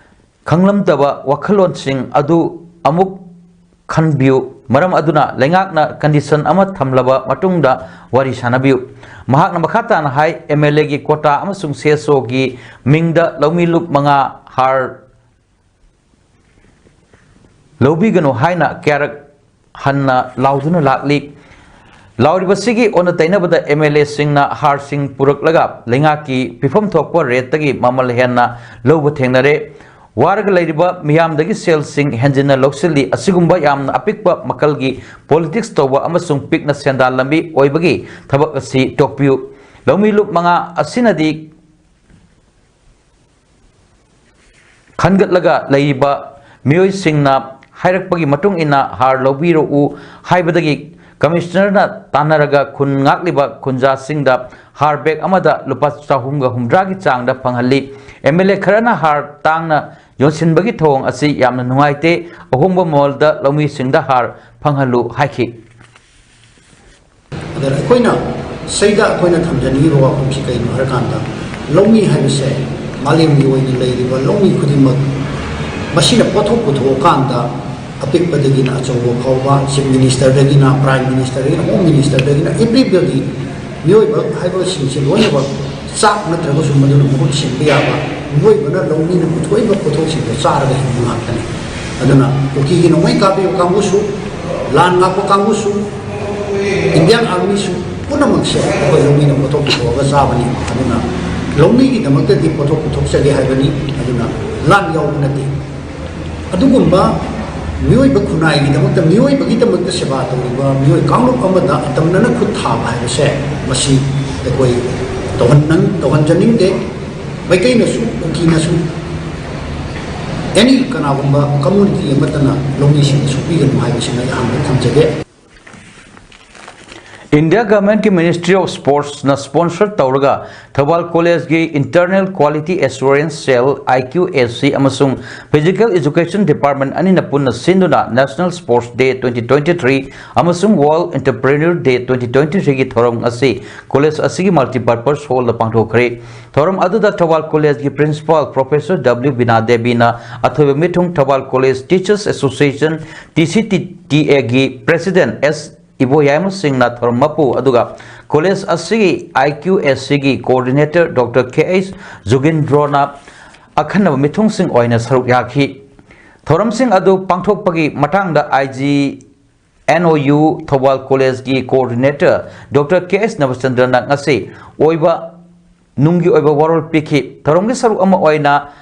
ꯈꯪꯂꯝꯗꯕ ꯋꯥꯈꯜꯂꯣꯟꯁꯤꯡ ꯑꯗꯨ ꯑꯃꯨꯛ ꯈꯟꯕꯤꯌꯨ꯫ ꯃꯔꯝ ꯑꯗꯨꯅ ꯂꯩꯉꯥꯛꯅ ꯀꯟꯗꯤꯁꯟ ꯑꯃ ꯊꯝꯂꯕ ꯃꯇꯨꯡꯗ ꯋꯥꯔꯤ ꯁꯥꯟꯅꯕꯤꯌꯨ꯫ ꯃꯍꯥꯛꯅ ꯃꯈꯥ ꯇꯥꯅ ꯍꯥꯏ, ꯑꯦꯝ ꯑꯦꯜ ꯑꯦꯒꯤ ꯀꯣꯇꯥ ꯑꯃꯁꯨꯡ ꯁꯤ ꯑꯦꯁ ꯑꯣꯒꯤ ꯃꯤꯡꯗ ꯂꯧꯃꯤ ꯂꯨꯞ ꯃꯉꯥ ꯍꯥꯔ ꯂꯧꯕꯤꯒꯅꯨ ꯍꯥꯏꯅ ꯀꯌꯥꯔꯛ ꯍꯟꯅ ꯂꯥꯎꯗꯨꯅ ꯂꯥꯛꯂꯤ꯫ ꯂꯥꯎꯔꯤꯕꯁꯤꯒꯤ ꯑꯣꯟꯅ ꯇꯩꯅꯕꯗ ꯑꯦꯝ ꯑꯦꯜ ꯑꯦꯁꯤꯡꯅ ꯍꯥꯔꯁꯤꯡ ꯄꯨꯔꯛꯂꯒ ꯂꯩꯉꯥꯛꯀꯤ ꯄꯤꯐꯝ ꯊꯣꯛꯄ ꯔꯦꯠꯇꯒꯤ ꯃꯃꯜ ꯍꯦꯟꯅ ꯂꯧꯕ ꯊꯦꯡꯅꯔꯦ꯫ ꯋꯥꯔꯒ ꯂꯩꯔꯤꯕ ꯃꯤꯌꯥꯝꯗꯒꯤ ꯁꯦꯜꯁꯤꯡ ꯍꯦꯟꯖꯤꯟꯅ ꯂꯧꯁꯤꯜꯂꯤ꯫ ꯑꯁꯤꯒꯨꯝꯕ ꯌꯥꯝꯅ ꯑꯄꯤꯛꯄ ꯃꯈꯜꯒꯤ ꯄꯣꯂꯤꯇꯤꯛꯁ ꯇꯧꯕ ꯑꯃꯁꯨꯡ ꯄꯤꯛꯅ ꯁꯦꯟꯗꯥꯟ ꯂꯝꯕꯤ ꯑꯣꯏꯕꯒꯤ ꯊꯕꯛ ꯑꯁꯤ ꯇꯣꯛꯄꯤꯌꯨ꯫ ꯂꯧꯃꯤ ꯂꯨꯞ ꯃꯉꯥ ꯑꯁꯤꯅꯗꯤ ꯈꯟꯒꯠꯂꯒ ꯂꯩꯔꯤꯕ ꯃꯤꯑꯣꯏꯁꯤꯡꯅ ꯍꯥꯏꯔꯛꯄꯒꯤ ꯃꯇꯨꯡ ꯏꯟꯅ ꯍꯥꯔ ꯂꯧꯕꯤꯔꯛꯎ ꯍꯥꯏꯕꯗꯒꯤ ꯀꯃꯤꯁꯅꯔꯅ ꯇꯥꯟꯅꯔꯒ ꯈꯨꯟ ꯉꯥꯛꯂꯤꯕ ꯈꯨꯟꯖꯥꯁꯤꯡꯗ ꯍꯥꯔ ꯕꯦꯒ ꯑꯃꯗ ꯂꯨꯄꯥ ꯆꯍꯨꯝꯒ ꯍꯨꯝꯗ꯭ꯔꯥꯒꯤ ꯆꯥꯡꯗ ꯐꯪꯍꯜꯂꯤ꯫ ꯑꯦꯝ ꯑꯦꯜ ꯑꯦ ꯈꯔꯅ ꯍꯥꯔ ꯇꯥꯡꯅ ꯌꯣꯟꯁꯤꯟꯕꯒꯤ ꯊꯧꯑꯣꯡ ꯑꯁꯤ ꯌꯥꯝꯅ ꯅꯨꯡꯉꯥꯏꯇꯦ, ꯑꯍꯣꯡꯕ ꯃꯃꯜꯗ ꯂꯧꯃꯤꯁꯤꯡꯗ ꯍꯥꯔ ꯐꯪꯍꯜꯂꯨ ꯍꯥꯏꯈꯤ꯫ ꯑꯗꯨꯅ ꯑꯩꯈꯣꯏꯅ ꯁꯤꯗ ꯑꯩꯈꯣꯏꯅ ꯊꯝꯖꯅꯤꯡꯉꯤꯕ ꯋꯥꯐꯝꯁꯤ ꯀꯩꯅꯣ ꯍꯥꯏꯔꯀꯥꯟꯗ, ꯂꯧꯃꯤ ꯍꯥꯏꯕꯁꯦ ꯃꯥꯂꯦꯝꯒꯤ ꯑꯣꯏꯅ ꯂꯩꯔꯤꯕ ꯂꯧꯃꯤ ꯈꯨꯗꯤꯡꯃꯛ ꯃꯁꯤꯅ ꯄꯣꯠꯊꯣꯛ ꯄꯨꯊꯣꯛꯑꯀꯥꯟꯗ ꯑꯄꯤꯛꯄꯗꯒꯤꯅ ꯑꯆꯧꯕ ꯐꯥꯎꯕ, ꯆꯤꯐ ꯃꯤꯅꯤꯁꯇꯔꯗꯒꯤꯅ ꯄ꯭ꯔꯥꯏꯝ ꯃꯤꯅꯤꯁꯇꯔꯗꯒꯤꯅ ꯍꯣꯝ ꯃꯤꯅꯤꯁꯇꯔꯗꯒꯤꯅ everybody, ꯃꯤꯑꯣꯏꯕ ꯍꯥꯏꯕꯁꯤꯡꯁꯦ ꯂꯣꯏꯅꯃꯛ ꯆꯥꯛ ꯅꯠꯇ꯭ꯔꯒꯁꯨ ꯃꯗꯨꯅ ꯃꯍꯨꯠ ꯁꯤꯟꯕ ꯌꯥꯕ, ꯃꯤꯑꯣꯏꯕꯅ ꯂꯧꯃꯤꯅ ꯄꯨꯊꯣꯛꯏꯕ ꯄꯣꯠꯊꯣꯛꯁꯤꯡꯗꯣ ꯆꯥꯔꯒ ꯍꯤꯡꯕ ꯉꯥꯛꯇꯅꯤ꯫ ꯑꯗꯨꯅ ꯀꯨꯀꯤꯒꯤ ꯅꯣꯡꯃꯩ ꯀꯥꯞꯄꯤꯕ ꯀꯥꯡꯕꯨꯁꯨ, ꯂꯥꯟ ꯉꯥꯛꯄ ꯀꯥꯡꯕꯨꯁꯨ, ꯏꯟꯗꯤꯌꯥꯟ ꯑꯥꯔꯃꯤꯁꯨ, ꯄꯨꯝꯅꯃꯛꯁꯦ ꯑꯩꯈꯣꯏ ꯂꯧꯃꯤꯅ ꯄꯣꯠꯊꯣꯛ ꯄꯨꯊꯣꯛꯑꯒ ꯆꯥꯕꯅꯤ꯫ ꯑꯗꯨꯅ ꯂꯧꯃꯤꯒꯤꯗꯃꯛꯇꯗꯤ ꯄꯣꯠꯊꯣꯛ ꯄꯨꯊꯣꯛꯆꯒꯦ ꯍꯥꯏꯕꯅꯤ, ꯑꯗꯨꯅ ꯂꯥꯟ ꯌꯥꯎꯕ ꯅꯠꯇꯦ꯫ ꯑꯗꯨꯒꯨꯝꯕ ꯃꯤꯑꯣꯏꯕ ꯈꯨꯟꯅꯥꯏꯒꯤꯗꯃꯛꯇ, ꯃꯤꯑꯣꯏꯕꯒꯤꯗꯃꯛꯇ ꯁꯦꯕꯥ ꯇꯧꯔꯤꯕ ꯃꯤꯑꯣꯏ ꯀꯥꯡꯂꯨꯞ ꯑꯃꯗ ꯑꯇꯝꯅꯅ ꯈꯨꯠ ꯊꯥꯕ ꯍꯥꯏꯕꯁꯦ, ꯃꯁꯤ ꯑꯩꯈꯣꯏ ꯇꯧꯍꯟꯅꯤꯡ-, ꯇꯧꯍꯟꯖꯅꯤꯡꯗꯦ꯫ ꯃꯩꯇꯩꯅꯁꯨ, ꯀꯨꯀꯤꯅꯁꯨ, ꯑꯦꯅꯤ ꯀꯅꯥꯒꯨꯝꯕ ꯀꯝꯃꯨꯅꯤꯇꯤ ꯑꯃꯠꯇꯅ ꯂꯧꯃꯤꯁꯤꯡꯗ ꯁꯣꯛꯄꯤꯒꯅꯨ ꯍꯥꯏꯕꯁꯤꯃ ꯑꯩ ꯑꯍꯥꯟꯕꯗ ꯊꯝꯖꯒꯦ꯫ India Government ꯀꯤ Ministry of Sports ꯅ sponsor ꯇꯧꯔꯒ ꯊꯧꯕꯥꯜ College ꯀꯤ Internal Quality Assurance Cell, I Q A C, ꯑꯃꯁꯨꯡ Physical Education Department ꯑꯅꯤꯅ ꯄꯨꯟꯅ ꯁꯤꯟꯗꯨꯅ National Sports Day twenty twenty-three ꯑꯃꯁꯨꯡ World Entrepreneur Day twenty twenty-three ꯒꯤ ꯊꯧꯔꯝ ꯑꯁꯤ college ꯑꯁꯤꯒꯤ multipurpose hall ꯗ ꯄꯥꯡꯊꯣꯛꯈ꯭ꯔꯦ꯫ ꯊꯧꯔꯝ ꯑꯗꯨꯗ ꯊꯧꯕꯥꯜ College ꯀꯤ Principal Professor W ꯕꯤꯅꯥ ꯗꯦꯕꯤꯅ ꯑꯊꯣꯏꯕ ꯃꯤꯊꯨꯡ, Thoubal College Teachers Association, T C T A ꯒꯤ President S ꯏꯕꯣꯌꯥꯏꯃ ꯁꯤꯡꯅ ꯊꯧꯔꯝ ꯃꯄꯨ, ꯑꯗꯨꯒ college ꯑꯁꯤꯒꯤ I Q A C ꯒꯤ coordinator Doctor K H ꯖꯨꯒꯤꯟꯗ꯭ꯔꯣꯅ ꯑꯈꯟꯅꯕ ꯃꯤꯊꯨꯡꯁꯤꯡ ꯑꯣꯏꯅ ꯁꯔꯨꯛ ꯌꯥꯈꯤ꯫ ꯊꯧꯔꯝꯁꯤꯡ ꯑꯗꯨ ꯄꯥꯡꯊꯣꯛꯄꯒꯤ ꯃꯇꯥꯡꯗ I G N O U Thoubal College ꯀꯤ coordinator Doctor K H ꯅꯕꯆꯟꯗ꯭ꯔꯅ ꯉꯁꯤ ꯑꯣꯏꯕ ꯅꯨꯡꯒꯤ ꯑꯣꯏꯕ ꯋꯥꯔꯣꯜ ꯄꯤꯈꯤ꯫ ꯊꯧꯔꯝꯒꯤ ꯁꯔꯨꯛ ꯑꯃ ꯑꯣꯏꯅ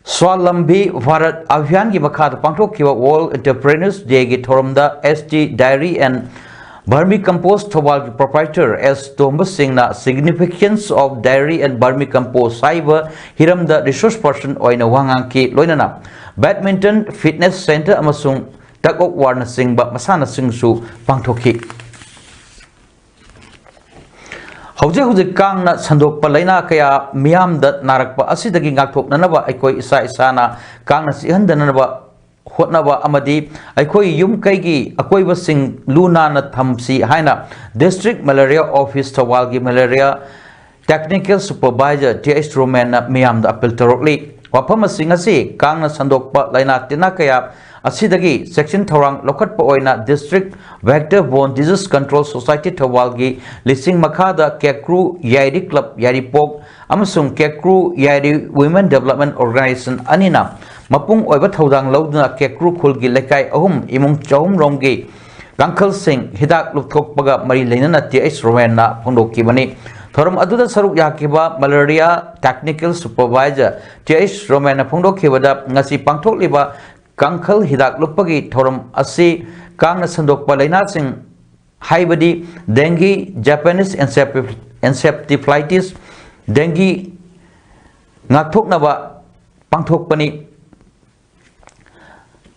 ꯁ꯭ꯋꯥꯂꯝꯕꯤ ꯚꯥꯔꯠ ꯑꯚꯤꯌꯥꯟꯒꯤ ꯃꯈꯥꯗ ꯄꯥꯡꯊꯣꯛꯈꯤꯕ World Entrepreneurs Day ꯒꯤ ꯊꯧꯔꯝꯗ S T Dairy and Vermicompost ꯊꯧꯕꯥꯜꯒꯤ proprietor S ꯇꯣꯝꯕ ꯁꯤꯡꯅ Significance of Dairy and Vermicompost ꯍꯥꯏꯕ ꯍꯤꯔꯝꯗ resource person ꯑꯣꯏꯅ ꯋꯥ ꯉꯥꯡꯈꯤ꯫ ꯂꯣꯏꯅꯅ Badminton Fitness Center ꯑꯃꯁꯨꯡ Tug of War ꯅꯆꯤꯡꯕ ꯃꯁꯥꯟꯅꯁꯤꯡꯁꯨ ꯄꯥꯡꯊꯣꯛꯈꯤ꯫ ꯍꯧꯖꯤꯛ ꯍꯧꯖꯤꯛ ꯀꯥꯡꯅ ꯁꯟꯗꯣꯛꯄ ꯂꯥꯏꯅꯥ ꯀꯌꯥ ꯃꯤꯌꯥꯝꯗ ꯅꯥꯔꯛꯄ ꯑꯁꯤꯗꯒꯤ ꯉꯥꯛꯊꯣꯛꯅꯅꯕ ꯑꯩꯈꯣꯏ ꯏꯁꯥ ꯏꯁꯥꯅ ꯀꯥꯡꯅ ꯆꯤꯛꯍꯟꯗꯅꯕ ꯍꯣꯠꯅꯕ ꯑꯃꯗꯤ ꯑꯩꯈꯣꯏ ꯌꯨꯝ ꯀꯩꯒꯤ ꯑꯀꯣꯏꯕꯁꯤꯡ ꯂꯨ ꯅꯥꯟꯅ ꯊꯝꯁꯤ ꯍꯥꯏꯅ District Malaria Office ꯊꯧꯕꯥꯜꯒꯤ Malaria Technical Supervisor T H ꯔꯣꯃꯦꯟꯅ ꯃꯤꯌꯥꯝꯗ appeal ꯇꯧꯔꯛꯂꯤ꯫ ꯋꯥꯐꯝ ꯑꯁꯤ ꯉꯁꯤ ꯀꯥꯡꯅ ꯁꯟꯗꯣꯛꯄ ꯂꯥꯏꯅꯥ ꯇꯤꯟꯅꯥ ꯀꯌꯥ ꯑꯁꯤꯗꯒꯤ ꯆꯦꯛꯁꯤꯟ ꯊꯧꯔꯥꯡ ꯂꯧꯈꯠꯄ ꯑꯣꯏꯅ District Vector Borne Disease Control Society ꯊꯧꯕꯥꯜꯒꯤ ꯂꯤꯁꯤꯡ ꯃꯈꯥꯗ ꯀꯦꯀ꯭ꯔꯨ ꯌꯥꯏꯔꯤ club ꯌꯥꯏꯔꯤꯄꯣꯛ ꯑꯃꯁꯨꯡ ꯀꯦꯀ꯭ꯔꯨ ꯌꯥꯏꯔꯤ Women Development Organization ꯑꯅꯤꯅ ꯃꯄꯨꯡ ꯑꯣꯏꯕ ꯊꯧꯗꯥꯡ ꯂꯧꯗꯨꯅ ꯀꯦꯀ꯭ꯔꯨ ꯈꯨꯜꯒꯤ ꯂꯩꯀꯥꯏ ꯑꯍꯨꯝ ꯏꯃꯨꯡ ꯆꯍꯨꯝ ꯔꯣꯝꯒꯤ ꯀꯥꯡꯈꯜꯁꯤꯡ ꯍꯤꯗꯥꯛ ꯂꯨꯞꯊꯣꯛꯄꯒ ꯃꯔꯤ ꯂꯩꯅꯅ T H ꯔꯣꯃꯦꯟꯅ ꯐꯣꯡꯗꯣꯛꯈꯤꯕꯅꯤ꯫ ꯊꯧꯔꯝ ꯑꯗꯨꯗ ꯁꯔꯨꯛ ꯌꯥꯈꯤꯕ Malaria Technical Supervisor T H ꯔꯣꯃꯦꯟꯅ ꯐꯣꯡꯗꯣꯛꯈꯤꯕꯗ, ꯉꯁꯤ ꯄꯥꯡꯊꯣꯛꯂꯤꯕ ꯀꯥꯡꯈꯜ ꯍꯤꯗꯥꯛ ꯂꯨꯞꯄꯒꯤ ꯊꯧꯔꯝ ꯑꯁꯤ ꯀꯥꯡꯅ ꯁꯟꯗꯣꯛꯄ ꯂꯥꯏꯅꯥꯁꯤꯡ ꯍꯥꯏꯕꯗꯤ dengue, Japanese enceph-, encephalitis, dengue ꯉꯥꯛꯊꯣꯛꯅꯕ ꯄꯥꯡꯊꯣꯛꯄꯅꯤ꯫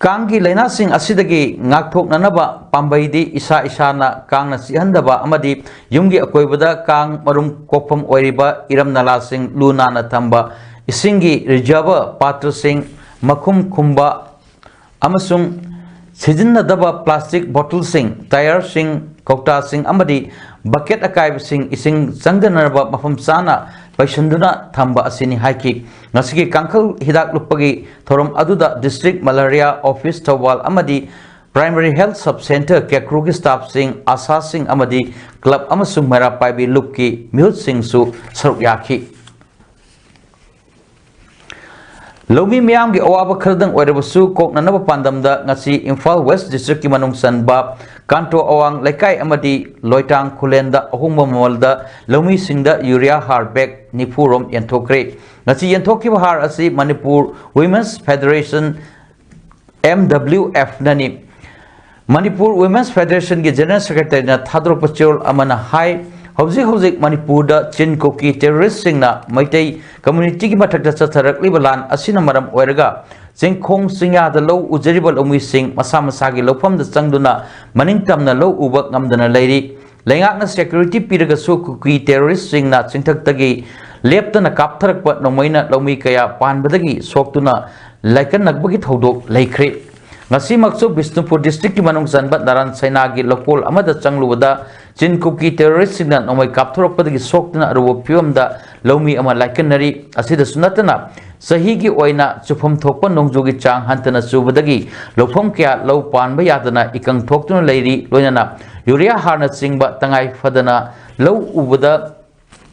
ꯀꯥꯡꯒꯤ ꯂꯥꯏꯅꯥꯁꯤꯡ ꯑꯁꯤꯗꯒꯤ ꯉꯥꯛꯊꯣꯛꯅꯅꯕ ꯄꯥꯝꯕꯩꯗꯤ ꯏꯁꯥ ꯏꯁꯥꯅ ꯀꯥꯡꯅ ꯆꯤꯛꯍꯟꯗꯕ ꯑꯃꯗꯤ ꯌꯨꯝꯒꯤ ꯑꯀꯣꯏꯕꯗ ꯀꯥꯡ ꯃꯔꯨꯝ ꯀꯣꯛꯐꯝ ꯑꯣꯏꯔꯤꯕ ꯏꯔꯝ ꯅꯂꯥꯁꯤꯡ ꯂꯨ ꯅꯥꯟꯅ ꯊꯝꯕ, ꯏꯁꯤꯡꯒꯤ reservoir ꯄꯥꯇ꯭ꯔꯁꯤꯡ ꯃꯈꯨꯝ ꯈꯨꯝꯕ ꯑꯃꯁꯨꯡ ꯁꯤꯖꯤꯟꯅꯗꯕ plastic bottleꯁꯤꯡ, tyreꯁꯤꯡ, ꯀꯧꯇꯥꯁꯤꯡ ꯑꯃꯗꯤ bucket ꯑꯀꯥꯏꯕꯁꯤꯡ ꯏꯁꯤꯡ ꯆꯪꯗꯅꯕ ꯃꯐꯝ ꯆꯥꯅ ꯄꯩꯁꯤꯟꯗꯨꯅ ꯊꯝꯕ ꯑꯁꯤꯅꯤ ꯍꯥꯏꯈꯤ꯫ ꯉꯁꯤꯒꯤ ꯀꯥꯡꯈꯜ ꯍꯤꯗꯥꯛ ꯂꯨꯞꯄꯒꯤ ꯊꯧꯔꯝ ꯑꯗꯨꯗ District Malaria Office ꯊꯧꯕꯥꯜ ꯑꯃꯗꯤ Primary Health Sub Centre ꯀꯦꯀ꯭ꯔꯨꯒꯤ staffꯁꯤꯡ, ꯑꯥꯁꯥꯁꯤꯡ ꯑꯃꯗꯤ club ꯑꯃꯁꯨꯡ ꯃꯩꯔꯥ ꯄꯥꯏꯕꯤ ꯂꯨꯞꯀꯤ ꯃꯤꯍꯨꯠꯁꯤꯡꯁꯨ ꯁꯔꯨꯛ ꯌꯥꯈꯤ꯫ ꯂꯧꯃꯤ ꯃꯤꯌꯥꯝꯒꯤ ꯑꯋꯥꯕ ꯈꯔꯗꯪ ꯑꯣꯏꯔꯕꯁꯨ ꯀꯣꯛꯅꯅꯕ ꯄꯥꯟꯗꯝꯗ ꯉꯁꯤ ꯏꯝꯐꯥꯜ West Districtꯀꯤ ꯃꯅꯨꯡ ꯆꯟꯕ ꯀꯥꯟꯇꯣ ꯑꯋꯥꯡ ꯂꯩꯀꯥꯏ ꯑꯃꯗꯤ ꯂꯣꯏꯇꯥꯡ ꯈꯨꯂꯦꯟꯗ ꯑꯍꯣꯡꯕ ꯃꯃꯜꯗ ꯂꯧꯃꯤꯁꯤꯡꯗ urea ꯍꯥꯔ bag ꯅꯤꯐꯨ ꯔꯣꯝ ꯌꯦꯟꯊꯣꯛꯈ꯭ꯔꯦ꯫ ꯉꯁꯤ ꯌꯦꯟꯊꯣꯛꯈꯤꯕ ꯍꯥꯔ ꯑꯁꯤ Manipur Women's Federation, M W F ꯅꯅꯤ꯫ ꯃꯅꯤꯄꯨꯔ Women's Federationꯒꯤ General Secretaryꯅ ꯊꯥꯗꯣꯔꯛꯄ ꯆꯦꯔꯣꯜ ꯑꯃꯅ ꯍꯥꯏ, ꯍꯧꯖꯤꯛ ꯍꯧꯖꯤꯛ ꯃꯅꯤꯄꯨꯔꯗ ꯆꯤꯟ ꯀꯨꯀꯤ terroristꯁꯤꯡꯅ ꯃꯩꯇꯩ communityꯒꯤ ꯃꯊꯛꯇ ꯆꯠꯊꯔꯛꯂꯤꯕ ꯂꯥꯟ ꯑꯁꯤꯅ ꯃꯔꯝ ꯑꯣꯏꯔꯒ ꯆꯤꯡꯈꯣꯡ ꯆꯤꯡꯌꯥꯗ ꯂꯧ ꯎꯖꯔꯤꯕ ꯂꯧꯃꯤꯁꯤꯡ ꯃꯁꯥ ꯃꯁꯥꯒꯤ ꯂꯧꯐꯝꯗ ꯆꯪꯗꯨꯅ ꯃꯅꯤꯡꯇꯝꯅ ꯂꯧ ꯎꯕ ꯉꯝꯗꯅ ꯂꯩꯔꯤ꯫ ꯂꯩꯉꯥꯛꯅ security ꯄꯤꯔꯒꯁꯨ ꯀꯨꯀꯤ terroristꯁꯤꯡꯅ ꯆꯤꯡꯊꯛꯇꯒꯤ ꯂꯦꯞꯇꯅ ꯀꯥꯞꯊꯔꯛꯄ ꯅꯣꯡꯃꯩꯅ ꯂꯧꯃꯤ ꯀꯌꯥ ꯄꯥꯟꯕꯗꯒꯤ ꯁꯣꯛꯇꯨꯅ ꯂꯥꯏꯀꯠꯅꯕꯒꯤ ꯊꯧꯗꯣꯛ ꯂꯩꯈ꯭ꯔꯦ꯫ ꯉꯁꯤꯃꯛꯁꯨ ꯕꯤꯁꯅꯨꯄꯨꯔ districtꯀꯤ ꯃꯅꯨꯡ ꯆꯟꯕ ꯅꯥꯔꯥꯟ ꯁꯩꯅꯥꯒꯤ ꯂꯧꯀꯣꯜ ꯑꯃꯗ ꯆꯪꯂꯨꯕꯗ ꯆꯤꯟ ꯀꯨꯀꯤ terroristꯁꯤꯡꯅ ꯅꯣꯡꯃꯩ ꯀꯥꯞꯊꯣꯔꯛꯄꯗꯒꯤ ꯁꯣꯛꯇꯨꯅ ꯑꯔꯨꯕ ꯐꯤꯕꯝꯗ ꯂꯧꯃꯤ ꯑꯃ ꯂꯥꯏꯀꯠꯅꯔꯤ꯫ ꯑꯁꯤꯗꯁꯨ ꯅꯠꯇꯅ ꯆꯍꯤꯒꯤ ꯑꯣꯏꯅ ꯆꯨꯐꯝ ꯊꯣꯛꯄ ꯅꯣꯡꯖꯨꯒꯤ ꯆꯥꯡ ꯍꯟꯊꯅ ꯆꯨꯕꯗꯒꯤ ꯂꯧꯐꯝ ꯀꯌꯥ ꯂꯧ ꯄꯥꯟꯕ ꯌꯥꯗꯅ ꯏꯀꯪ ꯊꯣꯛꯇꯨꯅ ꯂꯩꯔꯤ꯫ ꯂꯣꯏꯅꯅ urea ꯍꯥꯔꯅꯆꯤꯡꯕ ꯇꯉꯥꯏ ꯐꯗꯅ ꯂꯧ ꯎꯕꯗ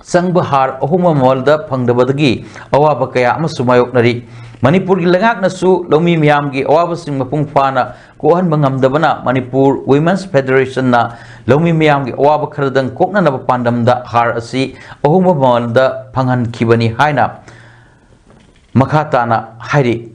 ꯆꯪꯕ ꯍꯥꯔ ꯑꯍꯣꯡꯕ ꯃꯃꯜꯗ ꯐꯪꯗꯕꯗꯒꯤ ꯑꯋꯥꯕ ꯀꯌꯥ ꯑꯃꯁꯨ ꯃꯥꯌꯣꯛꯅꯔꯤ꯫ ꯃꯅꯤꯄꯨꯔꯒꯤ ꯂꯩꯉꯥꯛꯅꯁꯨ ꯂꯧꯃꯤ ꯃꯤꯌꯥꯝꯒꯤ ꯑꯋꯥꯕꯁꯤꯡ ꯃꯄꯨꯡ ꯐꯥꯅ ꯀꯣꯛꯍꯟꯕ ꯉꯝꯗꯕꯅ ꯃꯅꯤꯄꯨꯔ Women's Federationꯅ ꯂꯧꯃꯤ ꯃꯤꯌꯥꯝꯒꯤ ꯑꯋꯥꯕ ꯈꯔꯗꯪ ꯀꯣꯛꯅꯅꯕ ꯄꯥꯟꯗꯝꯗ ꯍꯥꯔ ꯑꯁꯤ ꯑꯍꯣꯡꯕ ꯃꯃꯜꯗ ꯐꯪꯍꯟꯈꯤꯕꯅꯤ ꯍꯥꯏꯅ ꯃꯈꯥ ꯇꯥꯅ ꯍꯥꯏꯔꯤ꯫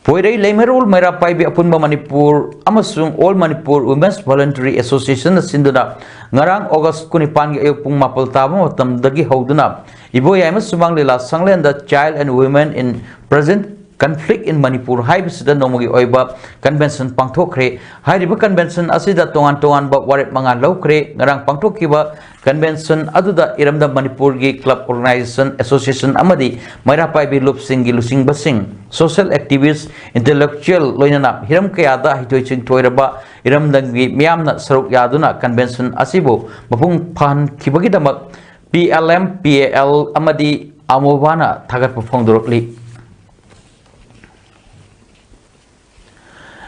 ꯄꯣꯏꯔꯩ ꯂꯩꯃꯔꯣꯜ ꯃꯩꯔꯥ ꯄꯥꯏꯕꯤ ꯑꯄꯨꯟꯕ ꯃꯅꯤꯄꯨꯔ ꯑꯃꯁꯨꯡ All Manipur Women's Voluntary Association ꯅ ꯁꯤꯟꯗꯨꯅ ꯉꯔꯥꯡ August ꯀꯨꯟꯅꯤꯄꯥꯟꯒꯤ ꯑꯌꯨꯛ ꯄꯨꯡ ꯃꯥꯄꯜ ꯇꯥꯕ ꯃꯇꯝꯗꯒꯤ ꯍꯧꯗꯨꯅ ꯏꯕꯣꯌꯥꯏꯃ ꯁꯨꯃꯥꯡ ꯂꯤꯂꯥ ꯁꯪꯂꯦꯟꯗ Child and Women in Present Conflict in Manipur ꯍꯥꯏꯕꯁꯤꯗ ꯅꯣꯡꯃꯒꯤ ꯑꯣꯏꯕ convention ꯄꯥꯡꯊꯣꯛꯈ꯭ꯔꯦ꯫ ꯍꯥꯏꯔꯤꯕ convention ꯑꯁꯤꯗ ꯇꯣꯉꯥꯟ ꯇꯣꯉꯥꯟꯕ ꯋꯥꯔꯦꯞ ꯃꯉꯥ ꯂꯧꯈ꯭ꯔꯦ꯫ ꯉꯔꯥꯡ ꯄꯥꯡꯊꯣꯛꯈꯤꯕ convention ꯑꯗꯨꯗ ꯏꯔꯝꯗꯝ ꯃꯅꯤꯄꯨꯔꯒꯤ club, organization, association ꯑꯃꯗꯤ ꯃꯩꯔꯥ ꯄꯥꯏꯕꯤ ꯂꯨꯞꯁꯤꯡꯒꯤ ꯂꯨꯆꯤꯡꯕꯁꯤꯡ, social activist, intellectual ꯂꯣꯏꯅꯅ ꯍꯤꯔꯝ ꯀꯌꯥꯗ ꯍꯩꯊꯣꯏ ꯁꯤꯡꯊꯣꯏꯔꯕ ꯏꯔꯝꯗꯝꯒꯤ ꯃꯤꯌꯥꯝꯅ ꯁꯔꯨꯛ ꯌꯥꯗꯨꯅ convention ꯑꯁꯤꯕꯨ ꯃꯄꯨꯡ ꯐꯥꯍꯟꯈꯤꯕꯒꯤꯗꯃꯛ P L M, P A L ꯑꯃꯗꯤ ꯑꯃꯣꯕꯥꯅ ꯊꯥꯒꯠꯄ ꯐꯣꯡꯗꯣꯔꯛꯂꯤ꯫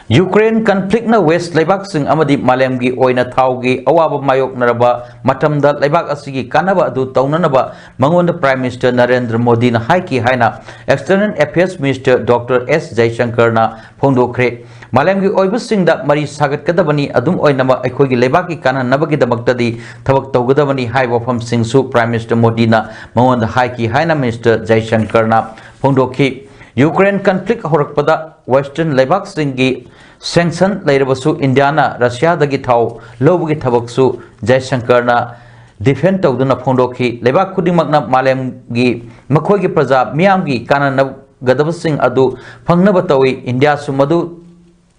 ꯌꯨꯀ꯭ꯔꯦꯟ conflict ꯅ West ꯂꯩꯕꯥꯛꯁꯤꯡ ꯑꯃꯗꯤ ꯃꯥꯂꯦꯝꯒꯤ ꯑꯣꯏꯅ ꯊꯥꯎꯒꯤ ꯑꯋꯥꯕ ꯃꯥꯌꯣꯛꯅꯔꯕ ꯃꯇꯝꯗ ꯂꯩꯕꯥꯛ ꯑꯁꯤꯒꯤ ꯀꯥꯟꯅꯕ ꯑꯗꯨ ꯇꯧꯅꯅꯕ ꯃꯉꯣꯟꯗ Prime Minister ꯅꯔꯦꯟꯗ꯭ꯔ ꯃꯣꯗꯤꯅ ꯍꯥꯏꯈꯤ ꯍꯥꯏꯅ External Affairs Minister Doctor S ꯖꯌꯁꯪꯀꯔꯅ ꯐꯣꯡꯗꯣꯛꯈ꯭ꯔꯦ꯫ ꯃꯥꯂꯦꯝꯒꯤ ꯑꯣꯏꯕꯁꯤꯡꯗ ꯃꯔꯤ ꯁꯥꯒꯠꯀꯗꯕꯅꯤ, ꯑꯗꯨꯝ ꯑꯣꯏꯅꯃꯛ ꯑꯩꯈꯣꯏꯒꯤ ꯂꯩꯕꯥꯛꯀꯤ ꯀꯥꯟꯅꯅꯕꯒꯤꯗꯃꯛꯇꯗꯤ ꯊꯕꯛ ꯇꯧꯒꯗꯕꯅꯤ ꯍꯥꯏꯕ ꯋꯥꯐꯝꯁꯤꯡꯁꯨ Prime Minister ꯃꯣꯗꯤꯅ ꯃꯉꯣꯟꯗ ꯍꯥꯏꯈꯤ ꯍꯥꯏꯅ Minister ꯖꯌꯁꯪꯀꯔꯅ ꯐꯣꯡꯗꯣꯛꯈꯤ꯫ ꯌꯨꯀ꯭ꯔꯦꯟ conflict ꯍꯧꯔꯛꯄꯗ Western ꯂꯩꯕꯥꯛꯁꯤꯡꯒꯤ sanction ꯂꯩꯔꯕꯁꯨ ꯏꯟꯗꯤꯌꯥꯅ ꯔꯁꯤꯌꯥꯗꯒꯤ ꯊꯥꯎ ꯂꯧꯕꯒꯤ ꯊꯕꯛꯁꯨ ꯖꯌꯁꯪꯀꯔꯅ defend ꯇꯧꯗꯨꯅ ꯐꯣꯡꯗꯣꯛꯈꯤ꯫ ꯂꯩꯕꯥꯛ ꯈꯨꯗꯤꯡꯃꯛꯅ ꯃꯥꯂꯦꯝꯒꯤ ꯃꯈꯣꯏꯒꯤ ꯄ꯭ꯔꯖꯥ ꯃꯤꯌꯥꯝꯒꯤ ꯀꯥꯟꯅꯒꯗꯕꯁꯤꯡ ꯑꯗꯨ ꯐꯪꯅꯕ ꯇꯧꯏ, ꯏꯟꯗꯤꯌꯥꯁꯨ ꯃꯗꯨ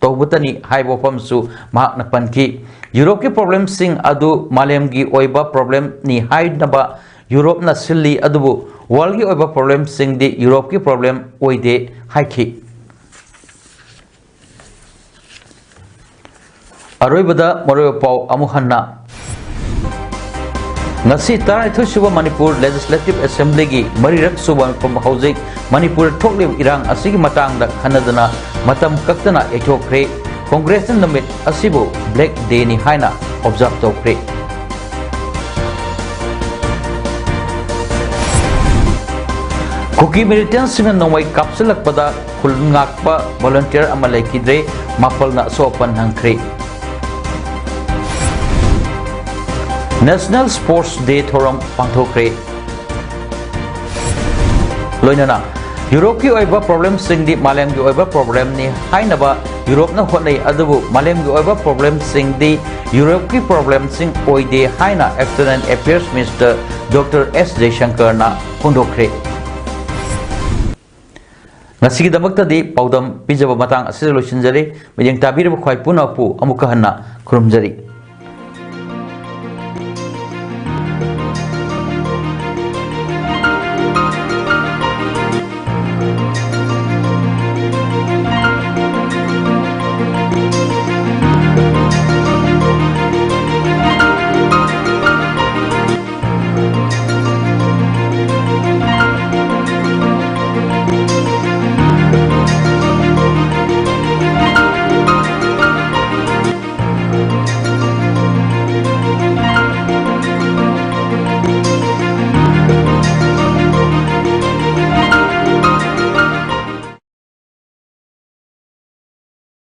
ꯇꯧꯕꯇꯅꯤ ꯍꯥꯏꯕ ꯋꯥꯐꯝꯁꯨ ꯃꯍꯥꯛꯅ ꯄꯟꯈꯤ꯫ ꯌꯨꯔꯣꯞꯀꯤ problemꯁꯤꯡ ꯑꯗꯨ ꯃꯥꯂꯦꯝꯒꯤ ꯑꯣꯏꯕ problemꯅꯤ ꯍꯥꯏꯅꯕ ꯌꯨꯔꯣꯞꯅ ꯁꯤꯜꯂꯤ, ꯑꯗꯨꯕꯨ worldꯒꯤ ꯑꯣꯏꯕ problemꯁꯤꯡꯗꯤ ꯌꯨꯔꯣꯞꯀꯤ problem ꯑꯣꯏꯗꯦ ꯍꯥꯏꯈꯤ꯫ ꯑꯔꯣꯏꯕꯗ ꯃꯔꯨꯑꯣꯏꯕ ꯄꯥꯎ ꯑꯃꯨꯛ ꯍꯟꯅ꯫ ꯉꯁꯤ ꯇꯔꯥꯅꯤꯊꯣꯏ ꯁꯨꯕ ꯃꯅꯤꯄꯨꯔ Legislative Assemblyꯒꯤ ꯃꯔꯤꯔꯛ ꯁꯨꯕ ꯃꯤꯐꯝ ꯍꯧꯖꯤꯛ ꯃꯅꯤꯄꯨꯔꯗ ꯊꯣꯛꯂꯤꯕ ꯏꯔꯥꯡ ꯑꯁꯤꯒꯤ ꯃꯇꯥꯡꯗ ꯈꯟꯅꯗꯨꯅ ꯃꯇꯝ ꯀꯛꯇꯅ ꯌꯩꯊꯣꯛꯈ꯭ꯔꯦ꯫ Congressꯅ ꯅꯨꯃꯤꯠ ꯑꯁꯤꯕꯨ Black Dayꯅꯤ ꯍꯥꯏꯅ observe ꯇꯧꯈ꯭ꯔꯦ꯫ ꯀꯨꯀꯤ militantꯁꯤꯡꯅ ꯅꯣꯡꯃꯩ ꯀꯥꯞꯁꯤꯜꯂꯛꯄꯗ ꯈꯨꯜ ꯉꯥꯛꯄ volunteer ꯑꯃ ꯂꯩꯈꯤꯗ꯭ꯔꯦ, ꯃꯥꯄꯜꯅ ꯑꯁꯣꯛ ꯑꯄꯟ ꯅꯪꯈ꯭ꯔꯦ꯫ National Sports Day ꯊꯧꯔꯝ ꯄꯥꯡꯊꯣꯛꯈ꯭ꯔꯦ꯫ ꯂꯣꯏꯅꯅ ꯌꯨꯔꯣꯞꯀꯤ ꯑꯣꯏꯕ ꯄ꯭ꯔꯣꯕ꯭ꯂꯦꯝꯁꯤꯡꯗꯤ ꯃꯥꯂꯦꯝꯒꯤ ꯑꯣꯏꯕ ꯄ꯭ꯔꯣꯕ꯭ꯂꯦꯝꯅꯤ ꯍꯥꯏꯅꯕ ꯌꯨꯔꯣꯞꯅ ꯍꯣꯠꯅꯩ, ꯑꯗꯨꯕꯨ ꯃꯥꯂꯦꯝꯒꯤ ꯑꯣꯏꯕ ꯄ꯭ꯔꯣꯕ꯭ꯂꯦꯝꯁꯤꯡꯗꯤ ꯌꯨꯔꯣꯞꯀꯤ ꯄ꯭ꯔꯣꯕ꯭ꯂꯦꯝꯁꯤꯡ ꯑꯣꯏꯗꯦ ꯍꯥꯏꯅ External Affairs Minister Doctor S Jaishankarꯅ ꯐꯣꯡꯗꯣꯛꯈ꯭ꯔꯦ꯫ ꯉꯁꯤꯒꯤꯗꯃꯛꯇꯗꯤ ꯄꯥꯎꯗꯝ ꯄꯤꯖꯕ ꯃꯇꯥꯡ ꯑꯁꯤꯗ ꯂꯣꯏꯁꯤꯟꯖꯔꯦ꯫ ꯃꯤꯠꯌꯦꯡ ꯇꯥꯕꯤꯔꯤꯕ ꯈ꯭ꯋꯥꯏ ꯄꯨꯝꯅꯃꯛꯄꯨ ꯑꯃꯨꯛꯀ ꯍꯟꯅ ꯈꯨꯔꯨꯝꯖꯔꯤ꯫